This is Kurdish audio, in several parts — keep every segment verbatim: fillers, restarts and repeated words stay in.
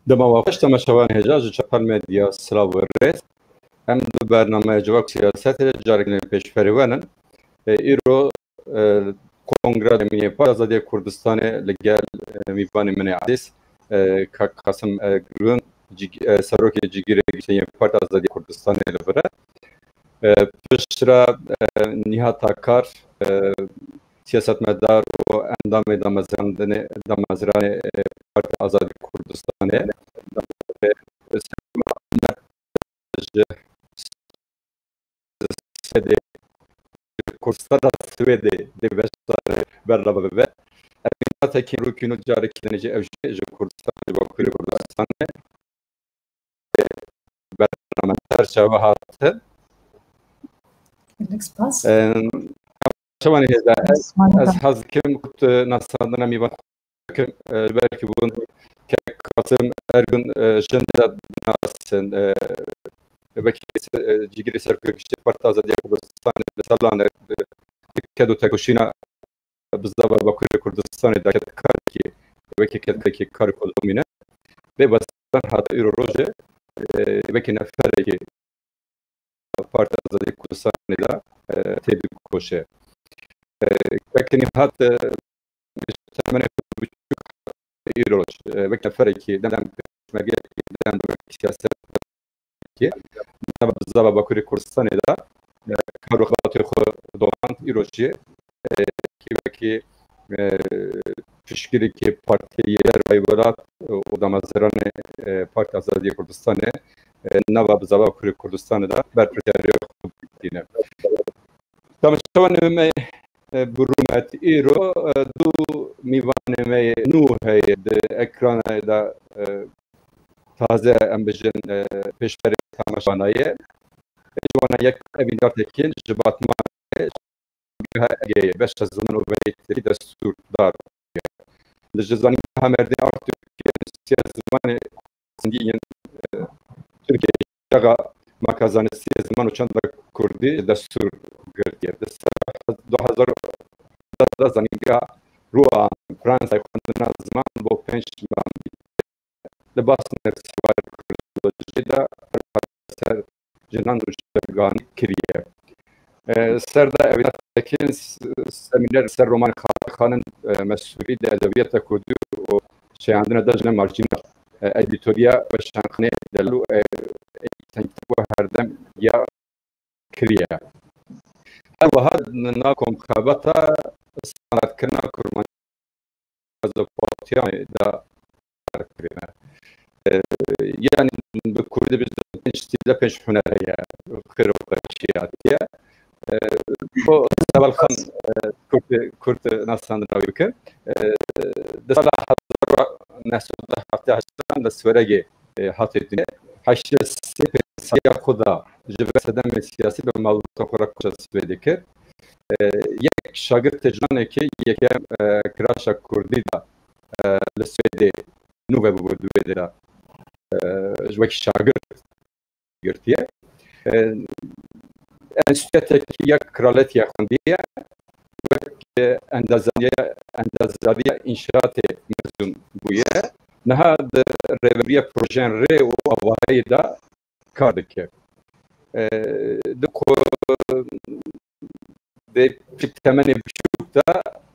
Dema we xweş, temaşevanê hêja ji Çepel Medya silav û rêz. Em di bernameya Civak Siyasetê de carek din pêşberî we nin. E, îro, e, Kongra Demînê Parti Azadiya Kurdistanê li gel, e, mîvanê min ê ezîz, e, Kak Qasim Ergun, cîg-, e, Serokê Cîgirê Giştî yê Parti Azadiya Kurdistanê li vir e. E, piştre, e, Nîhat Akar, e, siyasetmedar û endamê damezrandinê, damezranê, e, Parti Azadî Kurdistanê. E, ji Swêdê, ji Kurdistana Swêdê dê beşdarê bernameya bibe. Emîna Tekîn Rûkîno carekî din jî ew jî ji Kurdistanê, ji Bakurê Kurdistanê. Bername ser çawa hate. Gelek spas. Em, çawanê hêza, ez, Spas. Ez hez dikim ku tu nasandina mîvan dikim, e, belkî bûn Kek Qasim Ergun, e, jin de binasin, e, belkî se-, e, Cîgirê Serokê Giştî Parti Azadiya Kurdistanê li Selanik, e, kedo tekoşîna bizava Bakurê Kurdistanê de kedkarekî, wekî kedkarekî karê xwe domîne. Vê basan hata îro rojê, e, wekî neferekî Parti Azadî Kurdistanê de, e, têdikoşe. E, wekî Nîhat, e, temenê xwe biçûk îro roj, e, wekî neferekî dem, dem pêşmergeyekî dem wekî siyaset Tirkiyê. Nava bizava Bakurê Kurdistanê de, e, kar û xebatê xwe domand, îro jî, e, kî wekî, e, piştgirêkê Partiyê Yekê Raywelat û damezranê, e, Partiya Azadiya Kurdistanê, e, nava bizava Bakurê Kurdistanê de berpirsiyarê xwe dîne. Temaşevanê me, e, bi rûmet îro, e, du mîvanê me yê nû heye di ekranê de, e, taze, em bijin, e, pêşberê temaşevanayê. Ji wana yek Evîndar Tekîn ji Batmanê, ji Egeyê, beşa ziman û veyî tirkî destûrdar. Li ji Zanîngeha Mêrdîn Artûkê Enstîtuya Zimanê Singî yên, e, Tirkiyeyê, Şexa Makazanistî Ziman û Çanda Kurdî destûr girtiye. Di sala du hezar û deh de Zanîngeha Rouen Fransayê xwendina ziman bo pênc mah li Basnefsî warê kurdolojiyê de ser jinan û şeveganî kiriye. E, ser de Evîndar Tekîn s-, semîner ser romanê Xalê Xanin, e, Mesûrî di edebiyata kurdî û şiyandina de jine marjînar, e, edîtoriya Weşanxaneyê Delal û, e, e, tenkîta ku herdem ya kiriye. Her wiha di nav komxebata standardkirina kurmancî Mezopotamyayê de kar kirine. E, yanî bi kurdî bêjin pênc sî de pênc huner heye, xêr û xweşiyatiye. E, bo Seval Xan, e, kurt, kurt nasandina wî bikin. E, di sala hezar û neh sed û heftê heşt de li Sweregê, e, hate dinê. Heştê sê pênc saliya xwe da ji ber sedemên siyasî bi malbata xwe re koça Swêdê kir. E, yek şagirtê jiyanekê yekem, e, kiraşa kurdî de, e, li Swêdê nû vebûbû di wê derê de, e, ji wekî şagirt girtiye. E, enstîtuya teknîkî ya kraletiya xwendiye, wek, e, endazaniya, endazaniya înşaatê mezûn bûye. Niha di rêvebiriya projeyên rê û avahiyê de kar dike. E, di ko-, di piçik temenê biçûk de,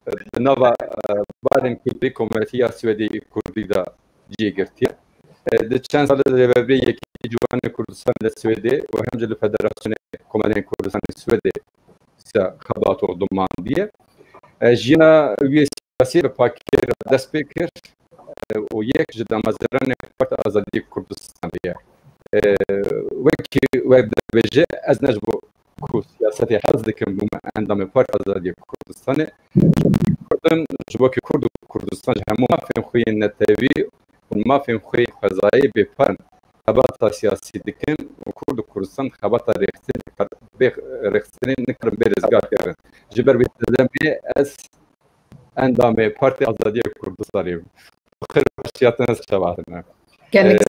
e, di nava, e, barên kulturî kometî ya Swêdê Kurdî de cihê girtiye. E, di çend salê de rêvebirê Yekîtiya Ciwanê Kurdistanê de Swêdê û hem jî li Federasyonê Komelên Kurdistanê Swêdê se xebat û dimandiye. E, jiyana wî siyasî bi pakê re dest pê kir, e, û yek ji damezranê Partiya Azadiyê Kurdistanê ye. E, wekî we dibêje, ez ne ji bo ku siya-, siyasetê hez dikim, bûme endamê Partiya Azadiya Kurdistanê. Kurdin ji bo ku Kurd û Kurdistan ji hemû mafên xwe yên netewî û mafên xwe yên xwezayê bêpar in, xebata siyasî dikin û Kurd û Kurdistan xebata rêxistinê dikar-, bê rêxistinê nikarin bê rizgar kirin. Ji ber wê sedemê ez endamê Partiya Azadiya Kurdistanê bûm. Xêr û xweşiya te ne çawa hatine. Gelek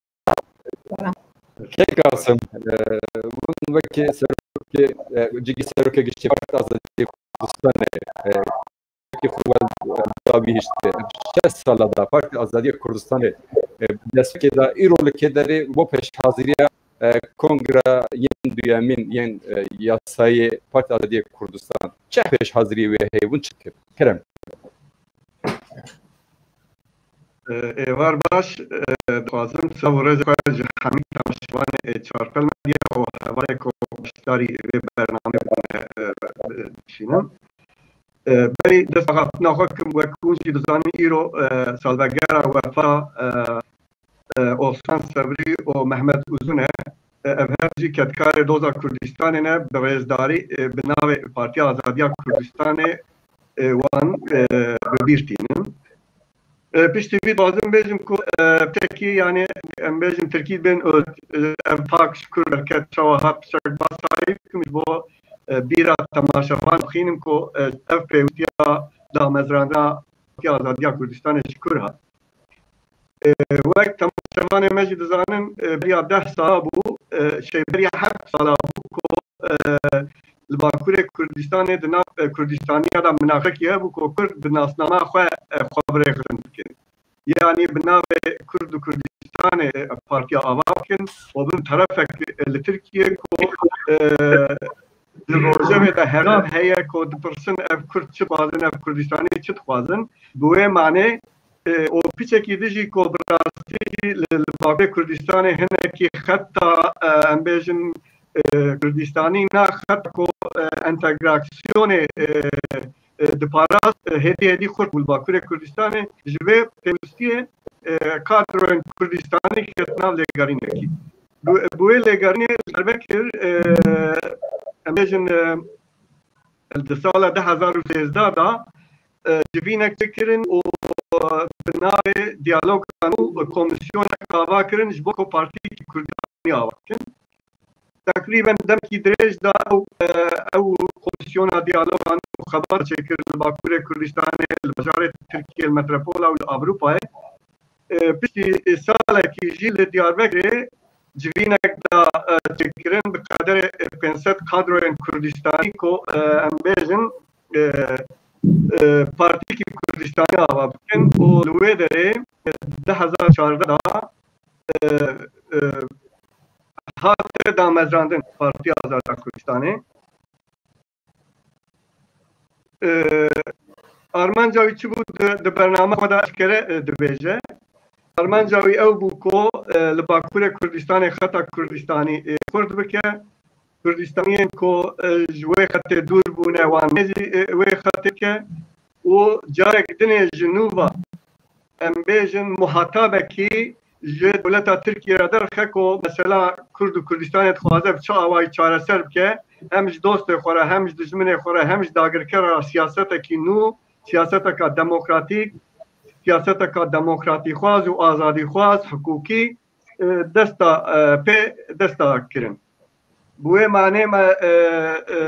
Kek Asim, e, hûn wekî serokê, e, cîgî serokê giştî Partiya Azadiya Kurdistanê, e, wekî xwe wel, e, da bihiştê. Ev şeş sala da Partiya Azadiya Kurdistanê, e, bi destpêkê da îro li kê derê bo pêşhaziriya, e, kongra yên duyemîn yên, e, yasayê Partiya Azadiya Kurdistan. Çi pêşhazirî wê heye, hûn çi kir? Kerem. Êvar baş, e, dixwazim silav û rêzê xwe ji hemî temaşevanê, e, Çarpel Medya û hevalê ku beşdarî vê bernameyê bûne, e, e, bişînim. E, berî dest axaftina xwe kim, wek hûn jî dizanin îro, e, salvegera wefata, e, e, Osman Sebrî û Mehmet Uzun e. E, ev her jî kedkarê doza Kurdistanê ne, bi rêzdarî, e, bi navê Partiya Azadiya Kurdistanê, e, wan, e, bi bîr tînin. E, piştî vî dixwazim bêjim ku, e, tekî, yani, em bêjin tirkî bên öldü, e, ev pak ji kur derket, çawa hat, piçek basayî bikim ji bo, e, bîra temaşevan bixînim ku, e, ev pêwîstiya damezrandina Partiya Azadiya Kurdistanê ji kur hat. E, wek temaşevanê me jî dizanin, e, beriya deh sala bû, e, şey, beriya heft sala bû ku, e, li Bakurê Kurdistanê di nav, e, Kurdistaniya de minaqekî hebû ku Kurd bi nasnama xwe, e, xwe bi rêxistin bikin. Yanî bi navê Kurd û Kurdistanê, e, partiya ava bikin û bin terefek, e, li Tirkiye ku, e, di rojevê de heram heye ku dipirsin ev Kurd çi dixwazin, ev Kurdistanî çi dixwazin. Bi wê manê, e, û piçekî din jî ku bi rastî li, li Bakurê Kurdistanê hinekî xeta, e, em bêjin, e, Kurdistanî na xet ku, e, entegrasyonê, e, e, diparast, e, hêdî hêdî xurt bû li Bakurê Kurdistanê. Ji vê pêwistiyê, e, kadroyên Kurdistanî ket nav lêgerînekî. Bi, bi wê lêgerînê li derve kir, e, em bêjin, e, di sala du hezar û sêzdeh de, e, civînek çêkirin û, e, bi navê diyalogan û komisyonek ava kirin ji bo ku partiyekî Kurdistanî ava bikin. Teqrîben demekî dirêj da ew, e, ew komisyona diyalogan û xebat çêkir li Bakurê Kurdistanê, li bajarê Tirkiyê, li metropola û li Ewropayê. E, piştî salekî jî li Diyarbekirê civînek da, e, çêkirin bi qederê, e, pênc sed kadroyên Kurdistanî ku, e, em bêjin, e, e, partiyekî Kurdistanî ava bikin û li wê derê, e, du hezar çardeh da, e, e, hate damezrandin Partiya Azadiya Kurdistanê. E, armanca wî çi bû? Di, di bername xwe de eşkere, e, dibêje. Armanca wî ew bû ku, e, li Bakurê Kurdistanê xeta Kurdistanî, e, xurt bike. Kurdistaniyên ku, e, ji wê xetê dûr bûne, wan nêzî, e, wê xetê ke û carek dinê ji nû ve, em bêjin, muhatabekî ji dewleta Tirkiyê re derxe ku mesela Kurd û Kurdistanê dixwaze bi çi awayî çareser bike, hem ji dostê xwe re, hem ji dijminê xwe re, hem ji dagirker re siyasetekî nû, siyaseteka demokratîk, siyaseteka demokratîxwaz û azadîxwaz, hiqûqî, e, desta, e, pê desta kirin. Bi wê manê me, e, e,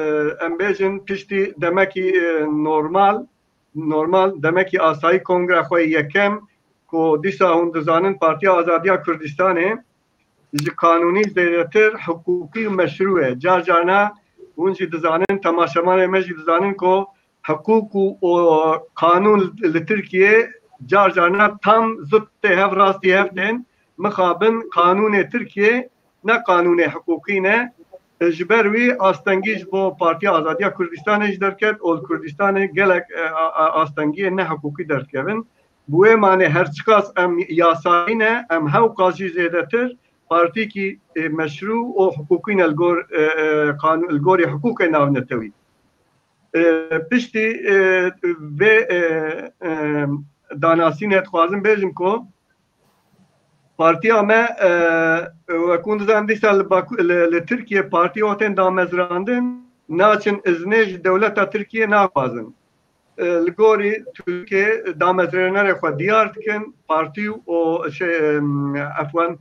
em bêjin piştî demekî, e, normal, normal, demekî asayî kongre xwe yekem ku dîsa hûn dizanin Partiya Azadiya Kurdistanê ji qanûnî zêdetir hiqûqî û meşrû ye. Car carna hûn jî dizanin, temaşevanê me jî dizanin ku hiqûq û, û qanûn li Tirkiyê car carna tam zû tê hev, rastî hev tên. Mixabin qanûnê Tirkiyê ne qanûnê hiqûqî ne. Ji ber wî astengî ji bo Partiya Azadiya Kurdistanê jî derket û li Kurdistanê gelek, e, a, a, astengiyên ne hiqûqî derdikevin. Bi wê manê her çiqas em yasayî ne, em hewqas jî zêdetir partîkî, e, meşrû û hiqûqî ne li gor, e, e, qanû-, li gorî hiqûqê navnetewî. E, piştî, e, vê, e, e, danasînê dixwazim bêjim ku partiya me, e, wek hûn dizanin dîsa li Baku-, li, li Tirkiye partî hatên damezrandin, naçin iznê ji dewleta Tirkiyê naxwazin. E, li gorî Tirkiyê damezrênerê xwe diyar dikin, partî û şey, em, efwan,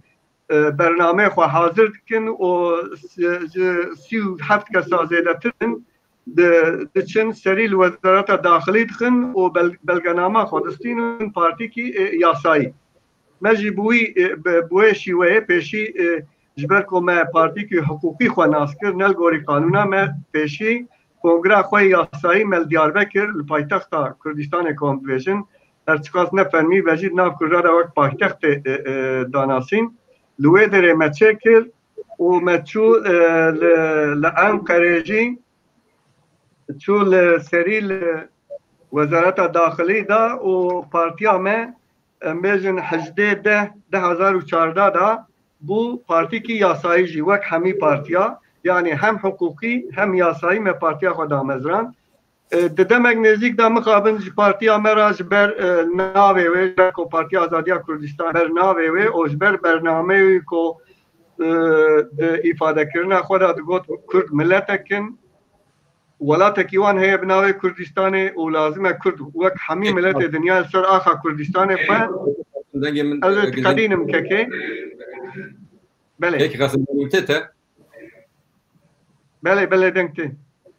e, bernameyê xwe hazir dikin û si-, ji sî û heft kesa zêdetir in, di-, diçin serî li Wezareta Daxilî dixin û bel-, belgenama xwe distînin partîkî, e, yasayî. Me jî bi wî, e, bi, bi wê şîweyê pêşî, e, ji ber ku me partîkî hiqûqî xwe nas kir, ne li gorî qanûna me pêşî kongra xwe yasayî me li Diyarbekir, li paytexta Kurdistanê ku em dibêjin, her çiqas ne fermî be jî di nav Kurda de wek paytextê, e, e, danasîn. Li wê derê me çêkir û me çû, e, li, li Enqerê jî çû li serî li Wezareta Daxilî de û partiya me, em bêjin hejdê deh du hezar û çardeh de bû partîkî yasayî jî wek hemî partiya, yanî hem hiqûqî hem yasayî me partiya xwe damezrand. E, di demek nêzîk de mixabin ji partiya me re ji ber, e, navê wê, ji ber ku Partiya Azadiya Kurdistan ber navê wê û ji ber bernameyê wî ku, e, di îfadekirina xwe de digot Kurd miletek in, welatekî wan heye bi navê Kurdistanê û lazim e Kurd wek hemî miletê dinya li ser axa Kurdistanê xwe. Dengê min, ez ê e, diqedînim kekê. Belê. Kekê Qasim, dengê min tê te? Belê, belê, deng tê.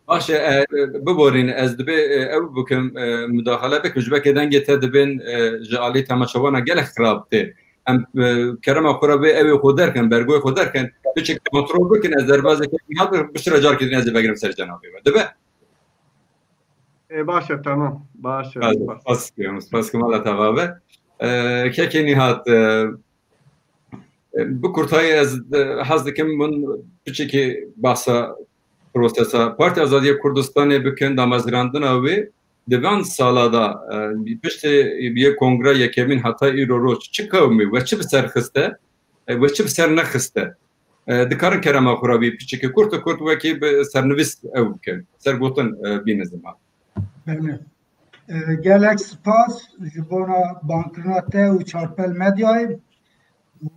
Baş e, e, biborîn, ez dibê, e, ew bikim, e, mudaxale bikim, ji belkê dengê te dibên, e, ji alî temaşewana gelek xirab tê. Em, e, kerema xwe re bê ew ê xwe derkin, bergoyê xwe derkin, biçik kontrol bikin, ez derbazê kekê Nîhat bişire carkê din ez ê vegirim ser cenabê we. Dibe? E, baş e, tamam. Baş e, spas. Spas dikim, spas dikim, Allah te ava be. E, kekê Nîhat, e, e, bi kurtayî ez, e, hez dikim min piçekî bahsa prosesa Partiya Azadiya Kurdistanê bikin, damezrandina wê di van sala de, e, piştê yê kongre yekemîn heta îro roj çi qewimî we çi bi ser xiste, e, we çi bi ser nexiste? E, dikarin kerema xwe re vî piçekî kurt û kurt wekî bi sernivîs ew bikin, sergotin, e, bîne ziman. Belê. E, gelek spas ji bona bankirina te û Çarpel Medyayê. Û,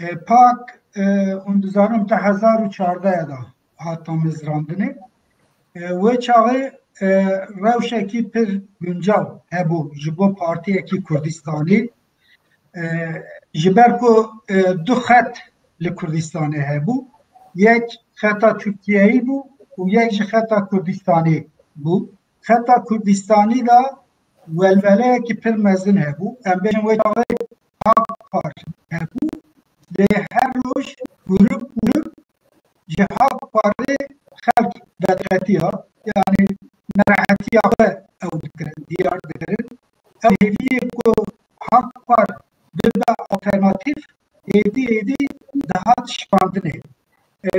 e, pak, e, hûn dizanin du hezar û çardeh de hat damezrandinê. E, wê çaxê, e, rewşekî pir guncav hebû ji bo partiyekî Kurdistanî. E, ji ber ku, e, du xet li Kurdistanê hebû, yek xeta Tirkiyeyî bû û yek jî xeta Kurdistanî bû. Xeta Kurdistanî de welweleyekî pir mezin hebû. Em bêjin wê çaxê Hakpar hebû. Lê her roj grup grup ji Hakparê xelk derketiya, yanî nerehetiya xwe ew dikirin, diyar dikirin. Ew hêviyê ku Hakpar bibe alternatîf, êdî êdî dihat şikandinê. E,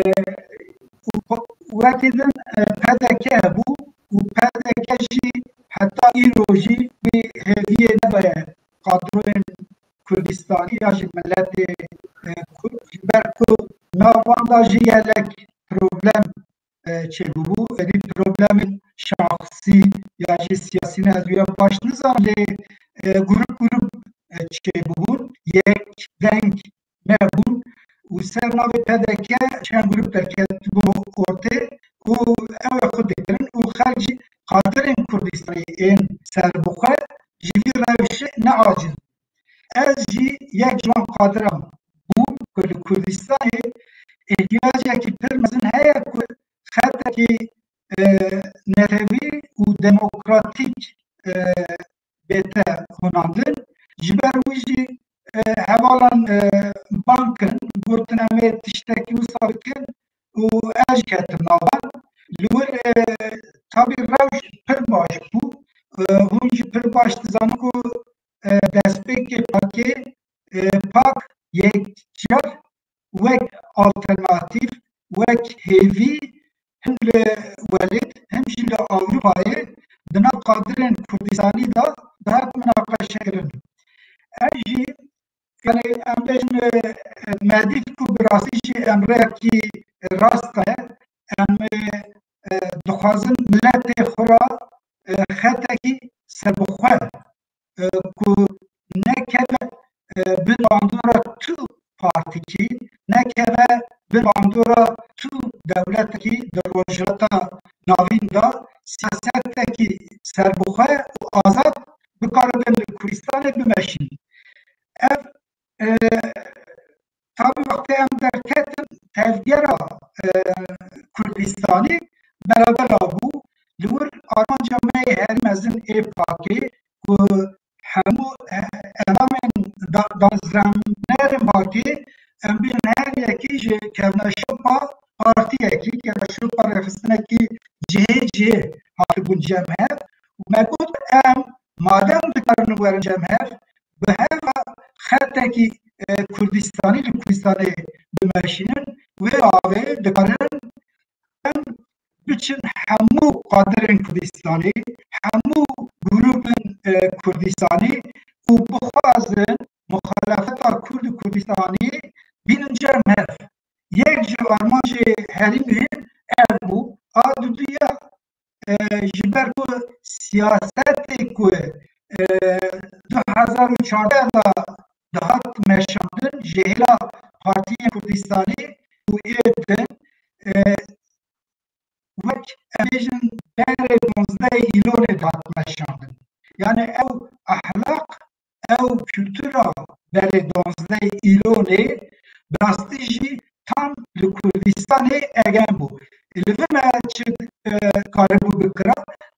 û wekî din, e, P D K hebû û P D K jî heta îro jî wî hêviyê nedaye kadroyên Kurdistanî ya jî miletê, e, Kurd, ji ber ku nav wan de jî gelek problem, e, çêbûbû. Êdî problemên şaxsî ya jî siyasî ne, ez wî re baş nizanim, lê, e, grup grup, e, çêbûbûn. Yek deng nebûn û ser navê P D K çend grup derketibû ortê û ew ê xwe dikirin û xelk jî qadirên Kurdistanê ên serbixwe ji vî rewşê neaciz. Ez jî yek ji wan qadiran bûm ku li Kurdistanê ihtiyacekî pir mezin heye ku xetekî, e, netewî û demokratîk, e, bête hunandin. Ji ber wî jî, e, hevalan, e, bang kirin, gotin em ê tiştekî wisa bikin û ez jî ketim nav wan. Li wir, e, tabî rewş pir baş bû. E, hûn jî pir baş dizanin ku, e, destpêkê pakê, e, pak yekcar wek alternatîf, wek hêvî him li welêt, him jî li Ewropayê di nav kadirên Kurdistanî de dihat minaqeşekirin. Ev jî, yanî em bêjin, e, me dît ku bi rastî jî em rêyekî rast heye, em, e, e, dixwazin miletê xwe re, e, xetekî serbixwe, e, ku nekeve, e, bin bandora tu partîkî, nekeve bin bandora tu dewletekî di Rojhilata Navîn de siyasetekî serbixwe û azad bikaribin li Kurdistanê bimeşînin. Ev, e, tabî wextê em derketin tevgera, e, Kurdistanê berabera bû. Li wir armanca me yê herî mezin ê pakê ku hemû, e, endamên da-, damezrandinên pakê, em bêjin her yekî ji kevneşopa partiyekî, kevneşopa rêxistinekî cihê cihê hatibûn cem hev û me got, em madem dikarin werin cem hev, bi hev re xetekî, e, Kurdistanî li Kurdistanê bimeşînin, wê avê dikarin em biçin hemû qadirên Kurdistanê, hemû grûpên, e, Kurdistanê û bixwazin muxalefeta Kurd û Kurdistanê bînin cem hev. Yek ji armancê herî muhîm ev bû. A duduya, e, ji ber ku siyasetê ku, e, du hezar û çardeh de dihat meşandin ji hêla Partiyên Kurdistanê û ê din, e, wek em bêjin berê duwazdeh Îlonê dihat meşandin. Yani ew ahlaq, ew kultura berê duwazdeh Îlonê bi rastî jî tam li Kurdistanê egehm bû. Li vir me çi, e, karibû bikira,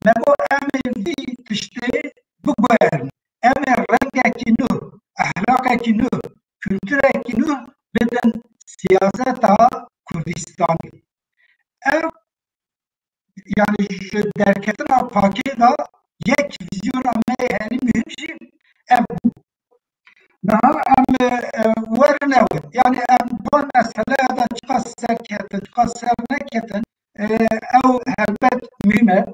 me got em ê vî tiştê biguherin. Em ê rengekî nû, ehlaqekî nû, kulturekî nû bidin siyaseta Kurdistanê. Ev, yani ji derketina pakê de yek vizyona me herî muhîm jî ev bû. Niha em, e, werin ew, yani em van meseleya de çiqas serketin, çiqas ser neketin, e, ew helbet muhîm e.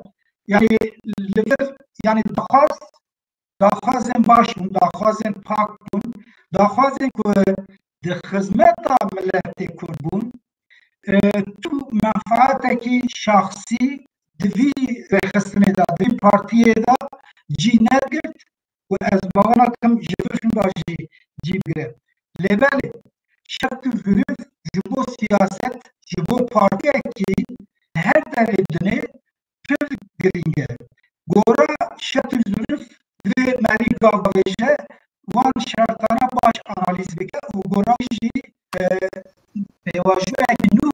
Yani li vir, yani daxwaz daxwazên baş bûn, daxwazên pak bûn, daxwazên ku di xizmeta miletê Kurd bûn, e, tu menfaatekî şaxsî di vî rêxistinê de, di vî partiyê de cî nedigirt û ez bawer nakim ji vir şûnda jî cî bigire. Lê belê, şert û zurûf ji bo siyaset, ji bo partiyekî her derê dinê pir girîng e. Gora şert û zurûf divê merî gav bavêje, van şertana baş analîz bike û gora jî, e, pêvajoyekî nû,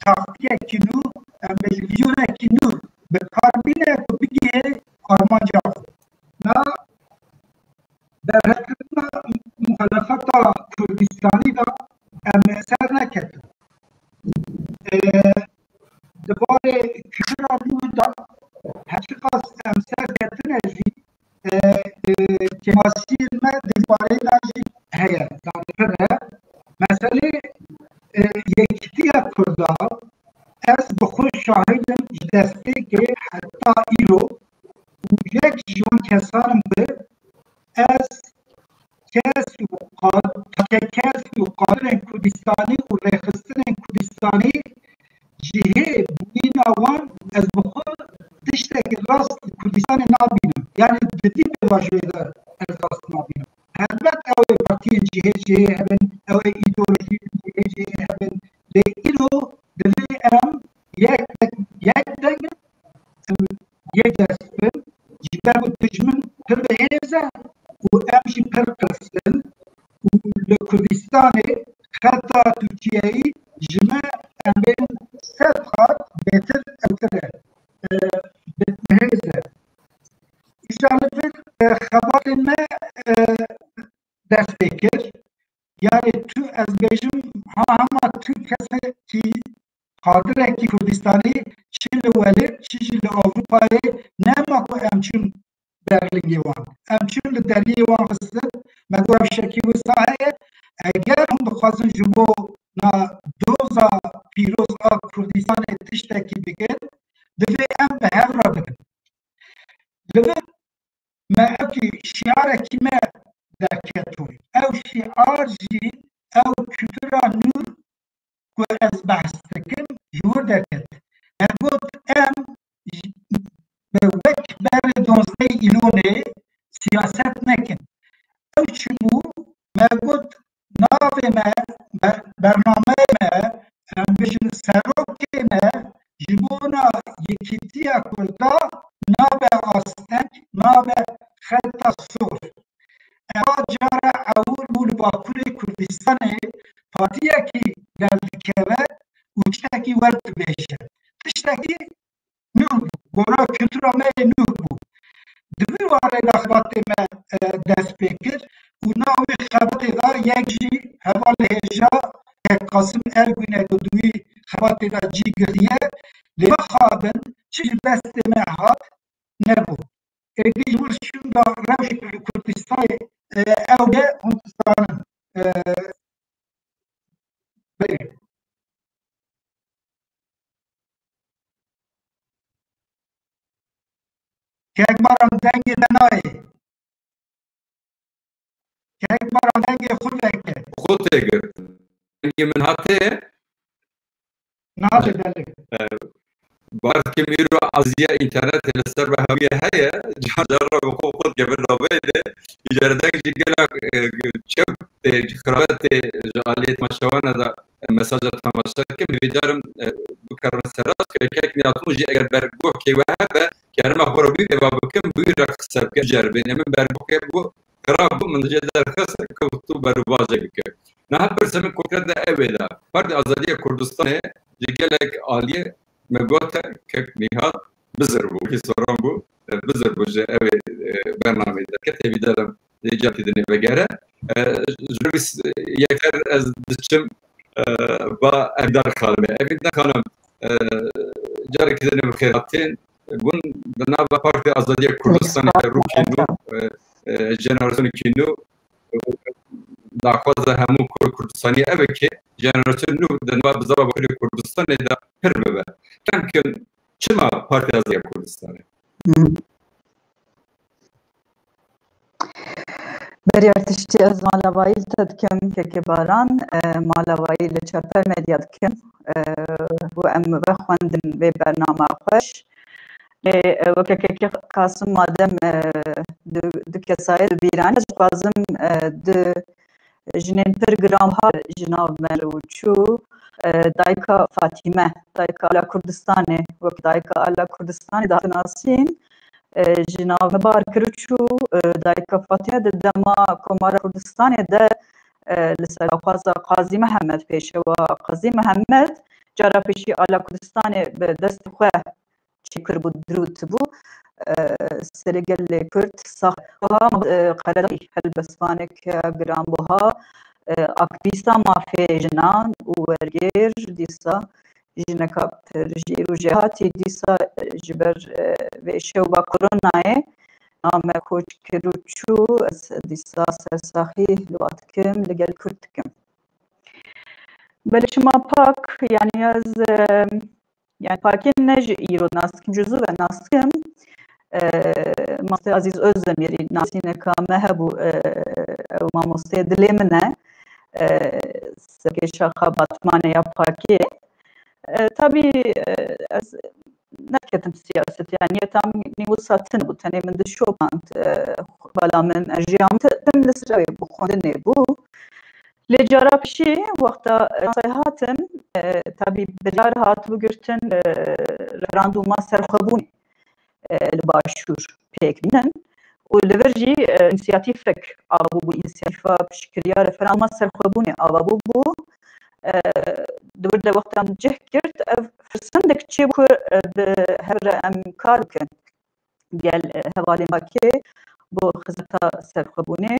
taktîkekî nû, em bêjin vîzyonekî nû bi kar bîne ku bigihê armanca xwe. Na derheqkirina muxalefeta Kurdistanî de em ser neketin. E, di barê kişira nû de her çiqas em ser ketine jî, e, e, kêmasiyên me di barê de jî heye. Yani pir e. Meselê, e, yekîtiya Kurda, ez bi xwe şahid im ji destpêkê heta îro û yek ji wan kesan im ku ez kes û qad-, takekes û qadirên Kurdistanî û rêxistinên Kurdistanî cihê bûyîna wan ez bi xwe tiştekî rast li Kurdistanê nabînim. Yani di vî pêvajoyê de ez rast nabînim. Helbet ew ê partiyên cihê cihê hebin, ew ê îdeolojiyên cihê cihê hebin. Lê îro divê em yek, yek deng bin, em yek dest bin, ji ber ku dijmin pir bi hêz e û em jî pir qirs in û li Kurdistanê xeta Tirkiyeyî ji me em bên sed qat bêtir ewtir e, e, bi hêz e. Îja li vir, e, xebatên me, e, dest pê kir. Yani tu, ez bêjim, ha hema tu kesekî, qadirekî Kurdistanî çi li welêt, çi jî li Ewropayê nema ku em çûn berlingê wan. Em çûn li deriyê wan xistin, me got ev şekî wisa heye. Eger hûn dixwazin ji bo na doza pîroz a Kurdistanê tiştekî bikin, divê em bi hev re bikin. Li vir me ewkî şiarekî me derketibû. Ew şiar jî ew kultura nû ku ez behs dikim ji wir derket. Me got em bi wek berê duwazdeh Îlonê siyaset nekin. Ew çi bû? Me got navê me, be-, bernameyê me, em bêjin serokê Kurda nabe asteng, nabe xeta sor. Ewa cara ewil bû li Bakurê Kurdistanê partiyekî derdikeve û tiştekî wer dibêje. Tiştekî nû bû. Gora kultura me yê nû bû. Di vî warê de xebatê me, e, dest pê kir û nav wî xebatê de yek jî hevalê hêja Kek Qasim Ergûn e ku di wî xebatê de cî girtiye. Lê mixabin çi ji destê me hat nebû. Êdî ji wir şûnda rewşê Kurdistanê, e, ew e hûn dizanin. E, belê. Kek Baran dengê te nayê. Kek Baran dengê xwe veke. Xwe tê girtin. Dengê min hate. Nade, belê. E, Baş kim îro aziya înternetê li ser ve hemiye heye, car car re bi xwe xwe dikeve naveyê de, îcar deng jî gelek, e, çew tê, ji xirabetê, ji aliyê temaşewana de, e, mesaja temaşe dikim, hêvîdar im, e, bikerime ser rast, kekek Nîhatûn jî eger bergohkê we hebe, kerime xwe re wî pêva bikim, bi wî re qise bikim, ceribêne min bergohkê bû, xirab bû, min jê derxist, kewt û berûvaje bike. Niha pirsê min konkret de ew ê de, Partî Azadiya Kurdistanê ji gelek aliyê me gote kek Nîhat bizir bû, wekî soran bû, e, bizir bû ji ew ê, e, bernameyê derket, hêvîdar im lê carkî dinê vegere. E, ji vir bîst yeker ez diçim, e, ba Evîndar Xanimê. Evîndar Xanim, e, carekî dinê bi xêr hatîn. Bûn di nava Partî Azadiya Kurdistanê de rûkî nû, e, e, jenerasyonekî nû, e, daxwaza hemû Kurd Kurdistanî ev e ki jenerasyon nû di nava bizava Bakurê Kurdistanê de pir bibe. Kemkin çima Partî Azadiya Kurdistanê? Hmm. Berî her tiştî ez malavayî li te dikim, Kekê Baran, e, malavayî li Çarper Medya dikim, e, û em vexwendin vê bernama xweş. Lê, e, weke Kekê Qasim madem, e, du, du kesayê bi bîr anî, ez dixwazim, e, du jinên pir giranbuha ji nav me re çû, e, dayika Fatîme, dayika Ala Kurdistanê, wek dayika Ala Kurdistanê dihat nasîn, e, ji nav me bar kir û çû, e, dayika Fatîme di dema Komara Kurdistanê de, e, li ser daxwaza Qazî Mihemed, pêşewa Qazî Mihemed, cara pêşî Ala Kurdistanê bi destê xwe çêkiribû, dirûtibû. E, serê gelê Kurd sax, wiha, e, Qeredarî helbestvaneke giranbuha, e, aktîvîsta mafê jinan û wergêr, dîsa jineka pir jêr û jêhatî, dîsa, e, ji ber, e, vê şewba koronayê nav me koç kir û çû, ez dîsa sersaxî li wa dikim, li gel Kurd dikim. Belê çima Pak, yanî ez, e, yanî Pakê ne ji îro nas dikim, ji zû ve nas dikim. E, Mamoste Azîz Özdemirî nasîneka me hebû, e, ew mamosteyê dilê min e. E, serkêşa Xabatmanê ya Pakê. E, tabî, e, ez neketim siyaset, yanî niyeta min nî wisa tune bû, tenê min dişopand, e, bala min, e, jiya min te-, tim li ser ew bû, xwendinê bû. Lê cara pişî wexta, e, Fransayê hatim, e, tabî biryar hatibû girtin, e, referandûma serxwebûnê, e, li Başûr pêk bînin û li vir jî, e, însiyatîfek ava bûbû, însiyatîfa piştgiriya referandûma serxwebûnê ava bûbû. E, di wir de wexta em cih girt, ev firsendek çêbû ku, e, bi hev re em kar bikin gel, e, hevalên Pakê bo xizmeta serxwebûnê.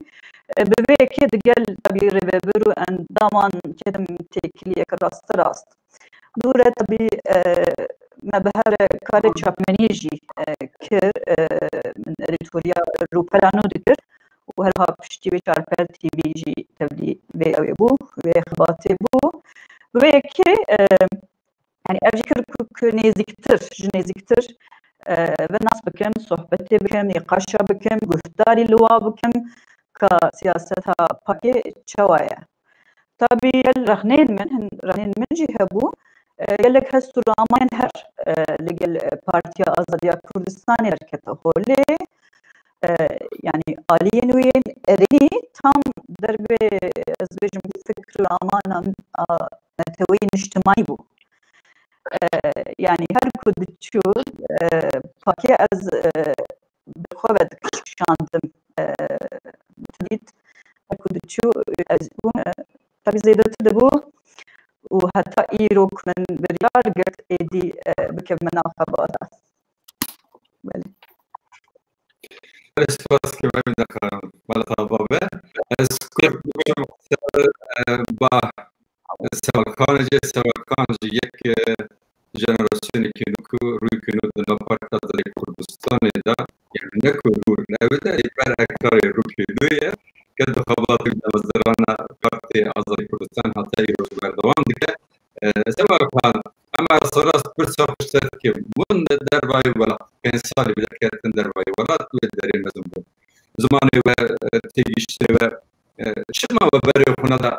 E, bi vê yekê digel tabî rêvebir û endaman ketim têkiliyek rasterast. Dû re tabî, e, me bi hev re karê çapmeniyê jî, e, kir, e, min edîtoriya Rûpela nû dikir û herha piştî wê Çarper T V jî tevlî vê ew ê bû, vê xebatê bû. Bi vê yekê, e, yanî ev jî kir ku, ku nêzîktir, ji nêzîktir, e, ve nas bikim, sohbetê bikim, nîqaşa bikim, guhdarî li wa bikim ka siyaseta Pakê çawa ye. Tabî gel rexnên min, hin rexnên min jî hebû, e, gelek hest û ramanên her, e, li gel, e, Partiya Azadiya Kurdistanê derkete holê. E, yanî aliyên wî yên erênî tam derbê, ez bêjim, fikr û ramana, a, neteweyî niştimanî bû. e, yanî her ku diçû, e, pakê ez, e, bi xwe ve dikişandim, e, dît, her ku diçû ez bûm, e, tabii zêdetir dibû û heta îro ku min biryar girt êdî, e, bikevime nav xebata. Belê. Ez spas dikim, Emîn Xanim. Mala te ava be. Ez kurd bikim, e, ba Seval Xan jî, Seval Xan jî yek, e, jenerasyonekî nû ku rûyekî nû di nav Partiya Azadiyê Kurdistanê de, yani ne ku rû newe de, ê ber hektarê rûyekî nû ye, ke di xebatê damezrana Partiya Azadiyê Kurdistan heta îroj berdewam dike. E, Seval Xan, em rast rast pirsa xwe ji te dikim. Hûn dervayê welat, pênc salî bi derketin dervayê welat, wê derê mezin bûn. Zimanê we, e, têgihiştê we, e, çima we berê xwe neda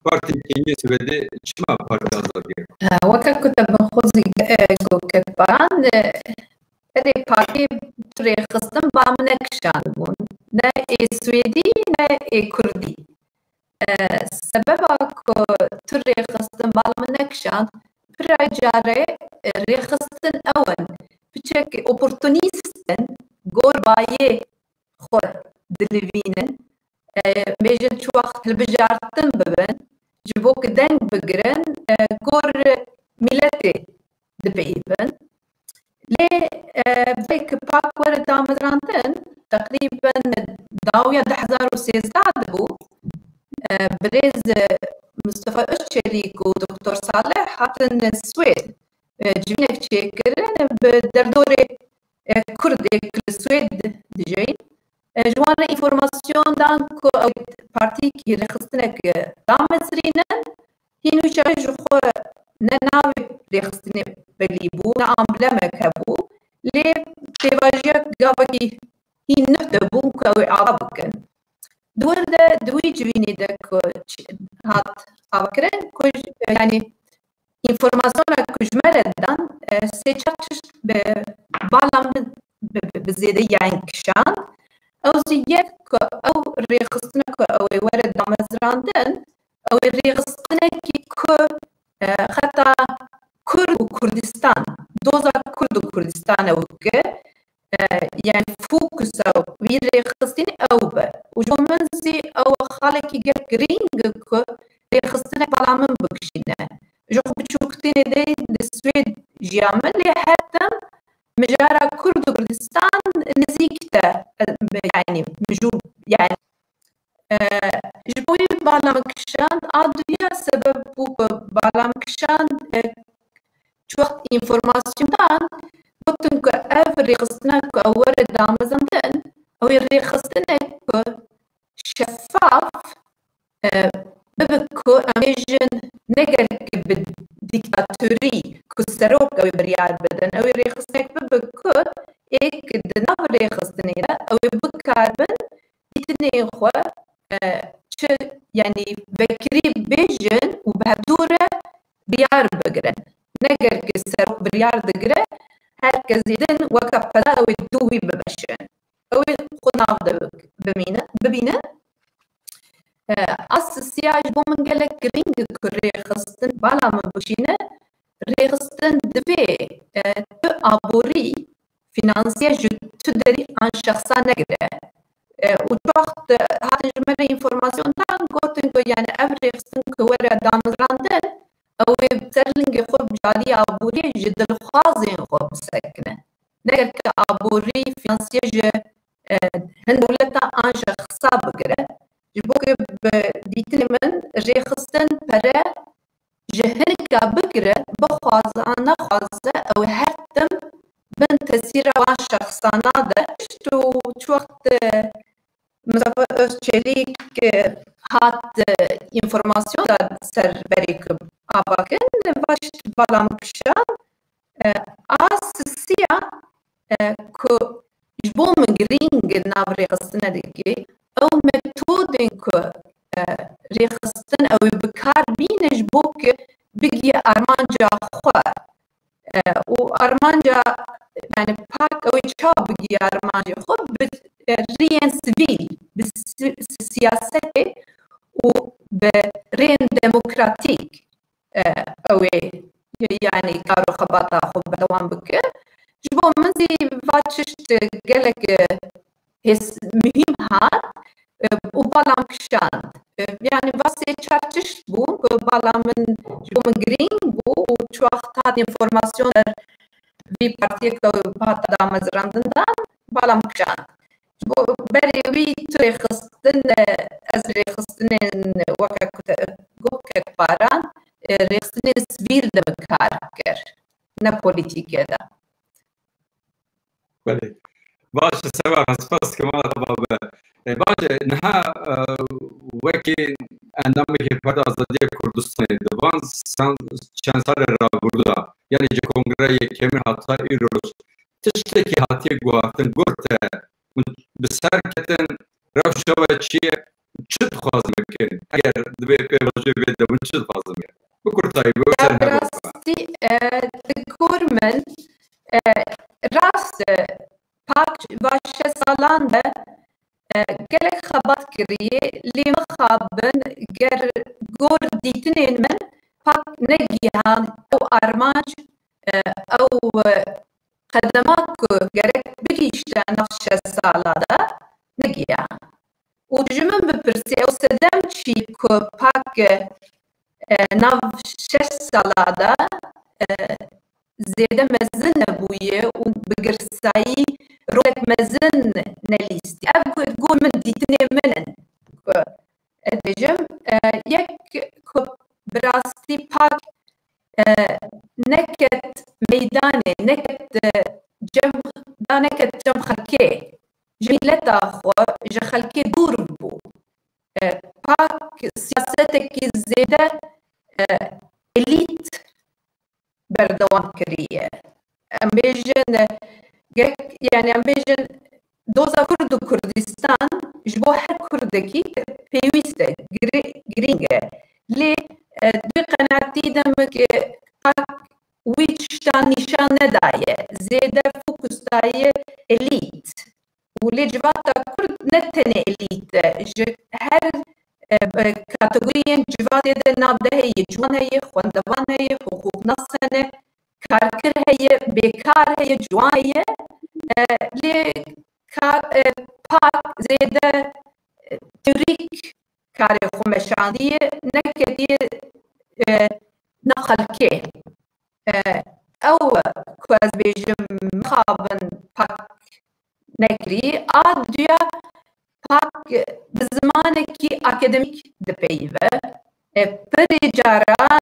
Partiyekî yê Swêdê, çima Partiya Azadiyê? E, weke ku te bi xwe zî, e, got kek Baran, e, berê partiyê tu rêxistin bala min nekişandibûn. Ne ê Swêdî, ne ê Kurdî. E, sebeba ku tu rêxistin bala min nekişand, pira carê, e, rêxistin ew in. Piçek oportunîst in, gor bayê xwe dilivînin. E, bêjin çi wext hilbijartin bibin, ji bo ku deng bigirin, e, gor mîletê dipeyivin. Lê, e, berê ku pak were damezrandin, teqrîben dawiya du hezar û sêzdeh de bû, e, birêz, e, Mustafa Özçelik û Doktor Salih hatin Swêd, e, civînek çêkirin bi derdorê, e, Kurdê ku li Swêd dijîn. E, ji wan re înformasyon dan ku ew partîkî rêxistinek, e, damezrînin, hîn wî çaxê ji xwe ne navê rêxistinê belî bû, ne amblemek hebû, lê pêvajoyek gavekî hîn nuh de bûn ku ew ê ava bikin. Di wir de di wî civînê de ku ç-, hat avakirin, ku j-, yanî înformasyona ku ji me re dan, e, sê çar tişt bi bala min bi, bi, bi zêdeyî yan kişand. Ew jî yek ku ew rêxistina ku ew ê were damezrandin, ew ê rêxistinekî ku, e, xeta Kurd û Kurdistan, doza Kurd û Kurdistan ew ke, e, yani fokusa wî rêxistinê ew be. Û ji bo min zî ew xalekî gelek girîng e ku rêxistinek bala min bikişîne. Ji xwe biçûktirînê de li Swêd jiya min, lê her dem mijara Kurd û Kurdistan nizîk de, e, yani mijûl, yani, e, ji bo wî bala min kişand, a duya sebeb bû ku bala min kişand, e, çi wext înformasyon dan, gotin ku ev rêxistina ku ew were damezrandin, ew ê rêxistinek ku şefaf, e, bibe ku em bêjin, ne gerek bi dîktatorî ku serok ew ê biryar bidin, ew ê rêxistinek bibe ku êk di nav rêxistinê de ew ê bikaribin dîtinên xwe, e, çi, yanî vekirî bêjin û bi hevdû re biryar bigirin. Ne gerek serok biryar digire, her kesê din weke peda ew ê dû wî bimeşin. Ew ê xwe nav de bik-, bimînin, bibînin. E, a sisiya ji bo min gelek girîng e ku rêxistin bala min bikişîne, rêxistin divê, e, tu aborî, fînansiye ji tu derî an şexsa negire. E, û çi wext, e, hatin ji me re înformasyon dan, gotin ku yani ev rêxistin ku were damezrandin, ew ê ser lingê xwe bi carî aborî ji dilxwazên xwe bisekine. Ne gerek aborî fînansiye ji, e, hin dewleta an şexsa bigire. Ji bo ku bi dîtinê min rêxistin pere ji hinek a bigire, bixwaze an nexwaze, ew ê her tim bin tesîra wan şexsana de. Û çi wext, e, Mustafa Özçelik, e, hat, e, înformasyon da ser berê ku ava kirin, va tişt bala min kişand, e, a sisiya, e, ku ji bo min girîng nav rêxistine dike, ew metodên ku, e, rêxistin ew ê bi kar bîne ji bo ku bigihê armanca xwe. E, û armanca, yani pak ew ê çawa bigihê armancê xwe bi, e, rêyên sivîl, bi si-, si-, siyasetê û bi rêyên demokratîk, e, ew ê yanî kar û xebata xwe berdewam bike. Ji bo min zî va tişt gelek, e, hês-, muhîm hat, e, û bala min kişand. E, yanî va sê çar tişt bû ku bala min, ji bo min girîng bû û çaxt hat înformasyon der vî partiyeke hate damezrandin dan, bala min kişand. Ji bo berê wî tu rêxistin, e, ez rêxistinên weke ku te got kekparan, e, rêxistinên sivîl de min kar kir, ne polîtîke de. Belê. Baş e, Sebakan, spas dikim, mala te babe. E, baş e, niha, e, wekî endamekî Partiya Azadiya Kurdistanê di van san-, çend salê rabûrda, yanî ji kongreyê kemîn heta îroj, tiştekî hatiye guhartin, got te, hûn bi ser ketin, rewşa we çi ye, çi dixwazin bikin? Eger divê pêvajoyê bê de, hûn çi dixwazin bikin? Bi kurtayî, bi Ya, ser bi her rastî, e, di gor min, e, rast e, PAK va şeş salan de, e, gelek xebat kiriye, lê mixabin ger gor dîtinên min PAK negihan ew armanc, e, ew, e, qedemat ku gerek bigihîşte nav şeş sala de negihan. Û ji min bipirsî ew sedem çi ku PAK, e, nav şeş sala de, e, zêde mezin nebûye û bi girsayî rolek mezin nelîstiye. Ev ku gor min dîtinê min in. Ku ez dibêjim, e, yek ku bi rastî PAK, e, neket meydanê, neket, e, cem, da neket cem xelkê. Ji mîleta xwe, ji xelkê dûr bû. E, PAK siyasetekî zêde, e, elît berdewam kiriye. Em bêjin, e, gek, yanî em bêjin doza Kurd û Kurdistan ji bo her Kurdekî pêwîst e, giri-, girîng e. Lê, e, di qenaetî de min ke PAK wî tiştan nîşan nedaye. Zêde fokus daye elît. Û lê civata Kurd ne tenê elît e. Ji her, e, e, kategoriyên civatê de nav de heye, ciwan heye, xwendevan heye, hiqûqnas hene, karker heye, bêkar heye, ciwan heye. E, lê ka-, e, PAK zêde, e, teorîk karê xwe meşandiye, neketiye, e, nav xelkê. E, ew ku ez bêjim mixabin PAK nekirî. A duya PAK bi zimanekî akademîk dipeyive. E, pirê cara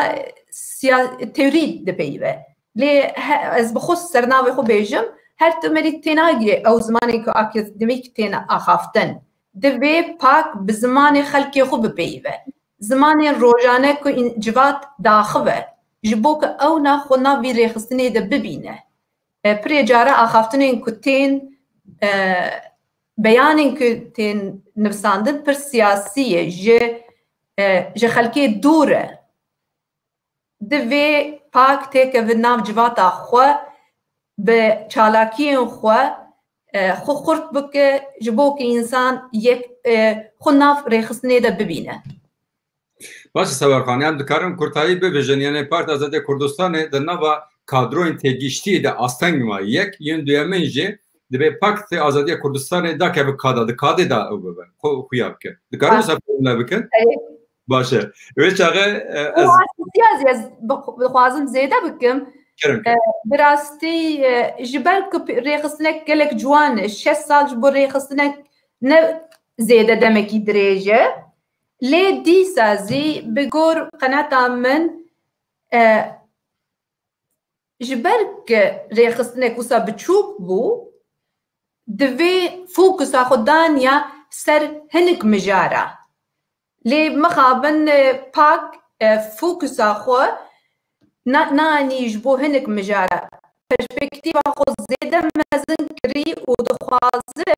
siya-, teorî dipeyive. Lê he-, ez bi xwe sernavê xwe bêjim, her temerî tênagire ew zimanê ku akademîk têne axaftin. Divê PAK bi zimanê xelkê xwe bipeyive. Zimanên rojane ku în-, civat daxive, ji bo ku ew na xwe nav vî rêxistinê de bibîne. E, pirê cara axaftinên ku tên, e, beyanên ku tên nivîsandin pir siyasî ye, ji, e, ji xelkê dûr e. Divê PAK têkeve nav civata xwe, bi çalakiyên xwe, e, xwe xurt bike, ji bo ku însan yek, e, xwe nav rêxistinê de bibîne. Baş e, Sewer Xan, em dikarin kurtayî bibêjin, yanî Partiya Azadiya Kurdistanê di nava kadroyên têgihiştiyê de asteng ma yek, yên duyemin jî divê PAK tê Azadiya Kurdistanê dakeve kada, di kadê de ew bibe, xwe xuya bike. Dikarin Ha. wisa formule bikin? Erê. Baş e. Wê çaxê, e, Û ez astiya zî ez bi-, dixwazim zêde bikim. Kerem E, kerem. Bi rastî, e, ji ber ku p-, rêxistinek gelek ciwan e, şeş sal ji bo rêxistinek ne zêde demekî dirêj e. Lê dîsa zî bi gor qeneta min, e, ji ber ku rêxistinek wisa biçûk bû, divê fokusa xwe daniya ser hinek mijara. Lê mixabin, e, PAK, e, fokusa xwe na-, nanî ji bo hinek mijara. Perspektîfa xwe zêde mezin kirî û dixwaze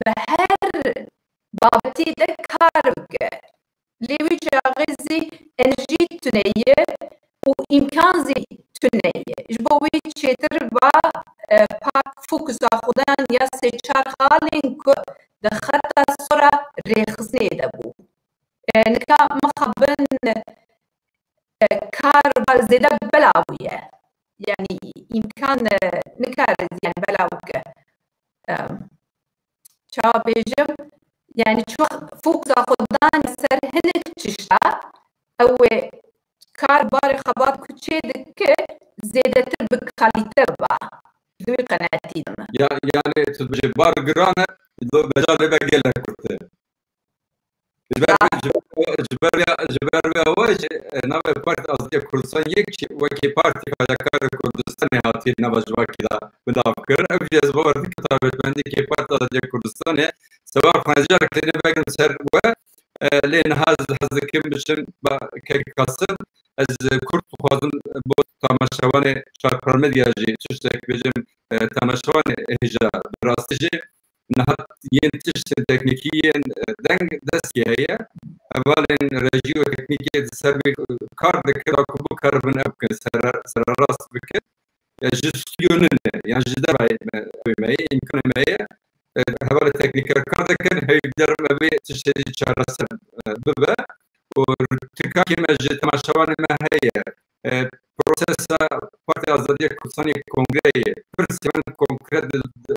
bi her babetî de kar bike. Lê wî çaxê zî enerjî tune ye û îmkan zî tune ye. Ji bo wî çêtir va, e, PAK fokusa xwe dan ya sê çar xalên ku di xeta sora rêxistinê de bû. E, nika mixabin, e, kar ba zêde bela bûye. Yanî îmkan, e, nikare, yanî, bela bike. E, ça bêjim, yanî, çok fokusa xwe danî ser hinek tişta, ew ê kar barê xebat ku çê dike zêdetir bi kalîte ba. Di wî qenetî de me. Ya, yanî, tu dibêjî bar giran e, do beca lê be gelek kurt e. Ji ber, ji ber, ji ber ya, ji ber vê awa jî, e, navê Partî Azadiya Kurdistan yek jî wekî Partî Fedakarê Kurdistanê hatiye nava civakê de bilav kir. Ew jî ez bawer dikim taybetmendî kê Partî Azadiya Kurdistanê seba xwe ez car têne vegirim ser we, e, lê niha ez hez dikim biçim ba kek Kasim. Ez kurt dixwazim bo tamaşevanê Çarpar Medya jî tiştek bêjim, e, tamaşevanê hêja bi rastî jî niha yên tiştên teknîkî yên, e, deng destî heye. Hevalên rejî û teknîkê di ser vê, e, kar dikin, da ku bikaribin ew bikin, sere-, sererast bikin. E, ji stûdyo nine, yan ji dervayê me, me ye, îmkanê me ye. E, hevalê teknîker kar dikin, heyv derim evê tiştê jî çareser, e, bibe. Û tirka kê me ji temaşevanê me heye. E, prosesa Partiya Azadiya Kurdistanê kongreyê, pirsê min konkret di, di,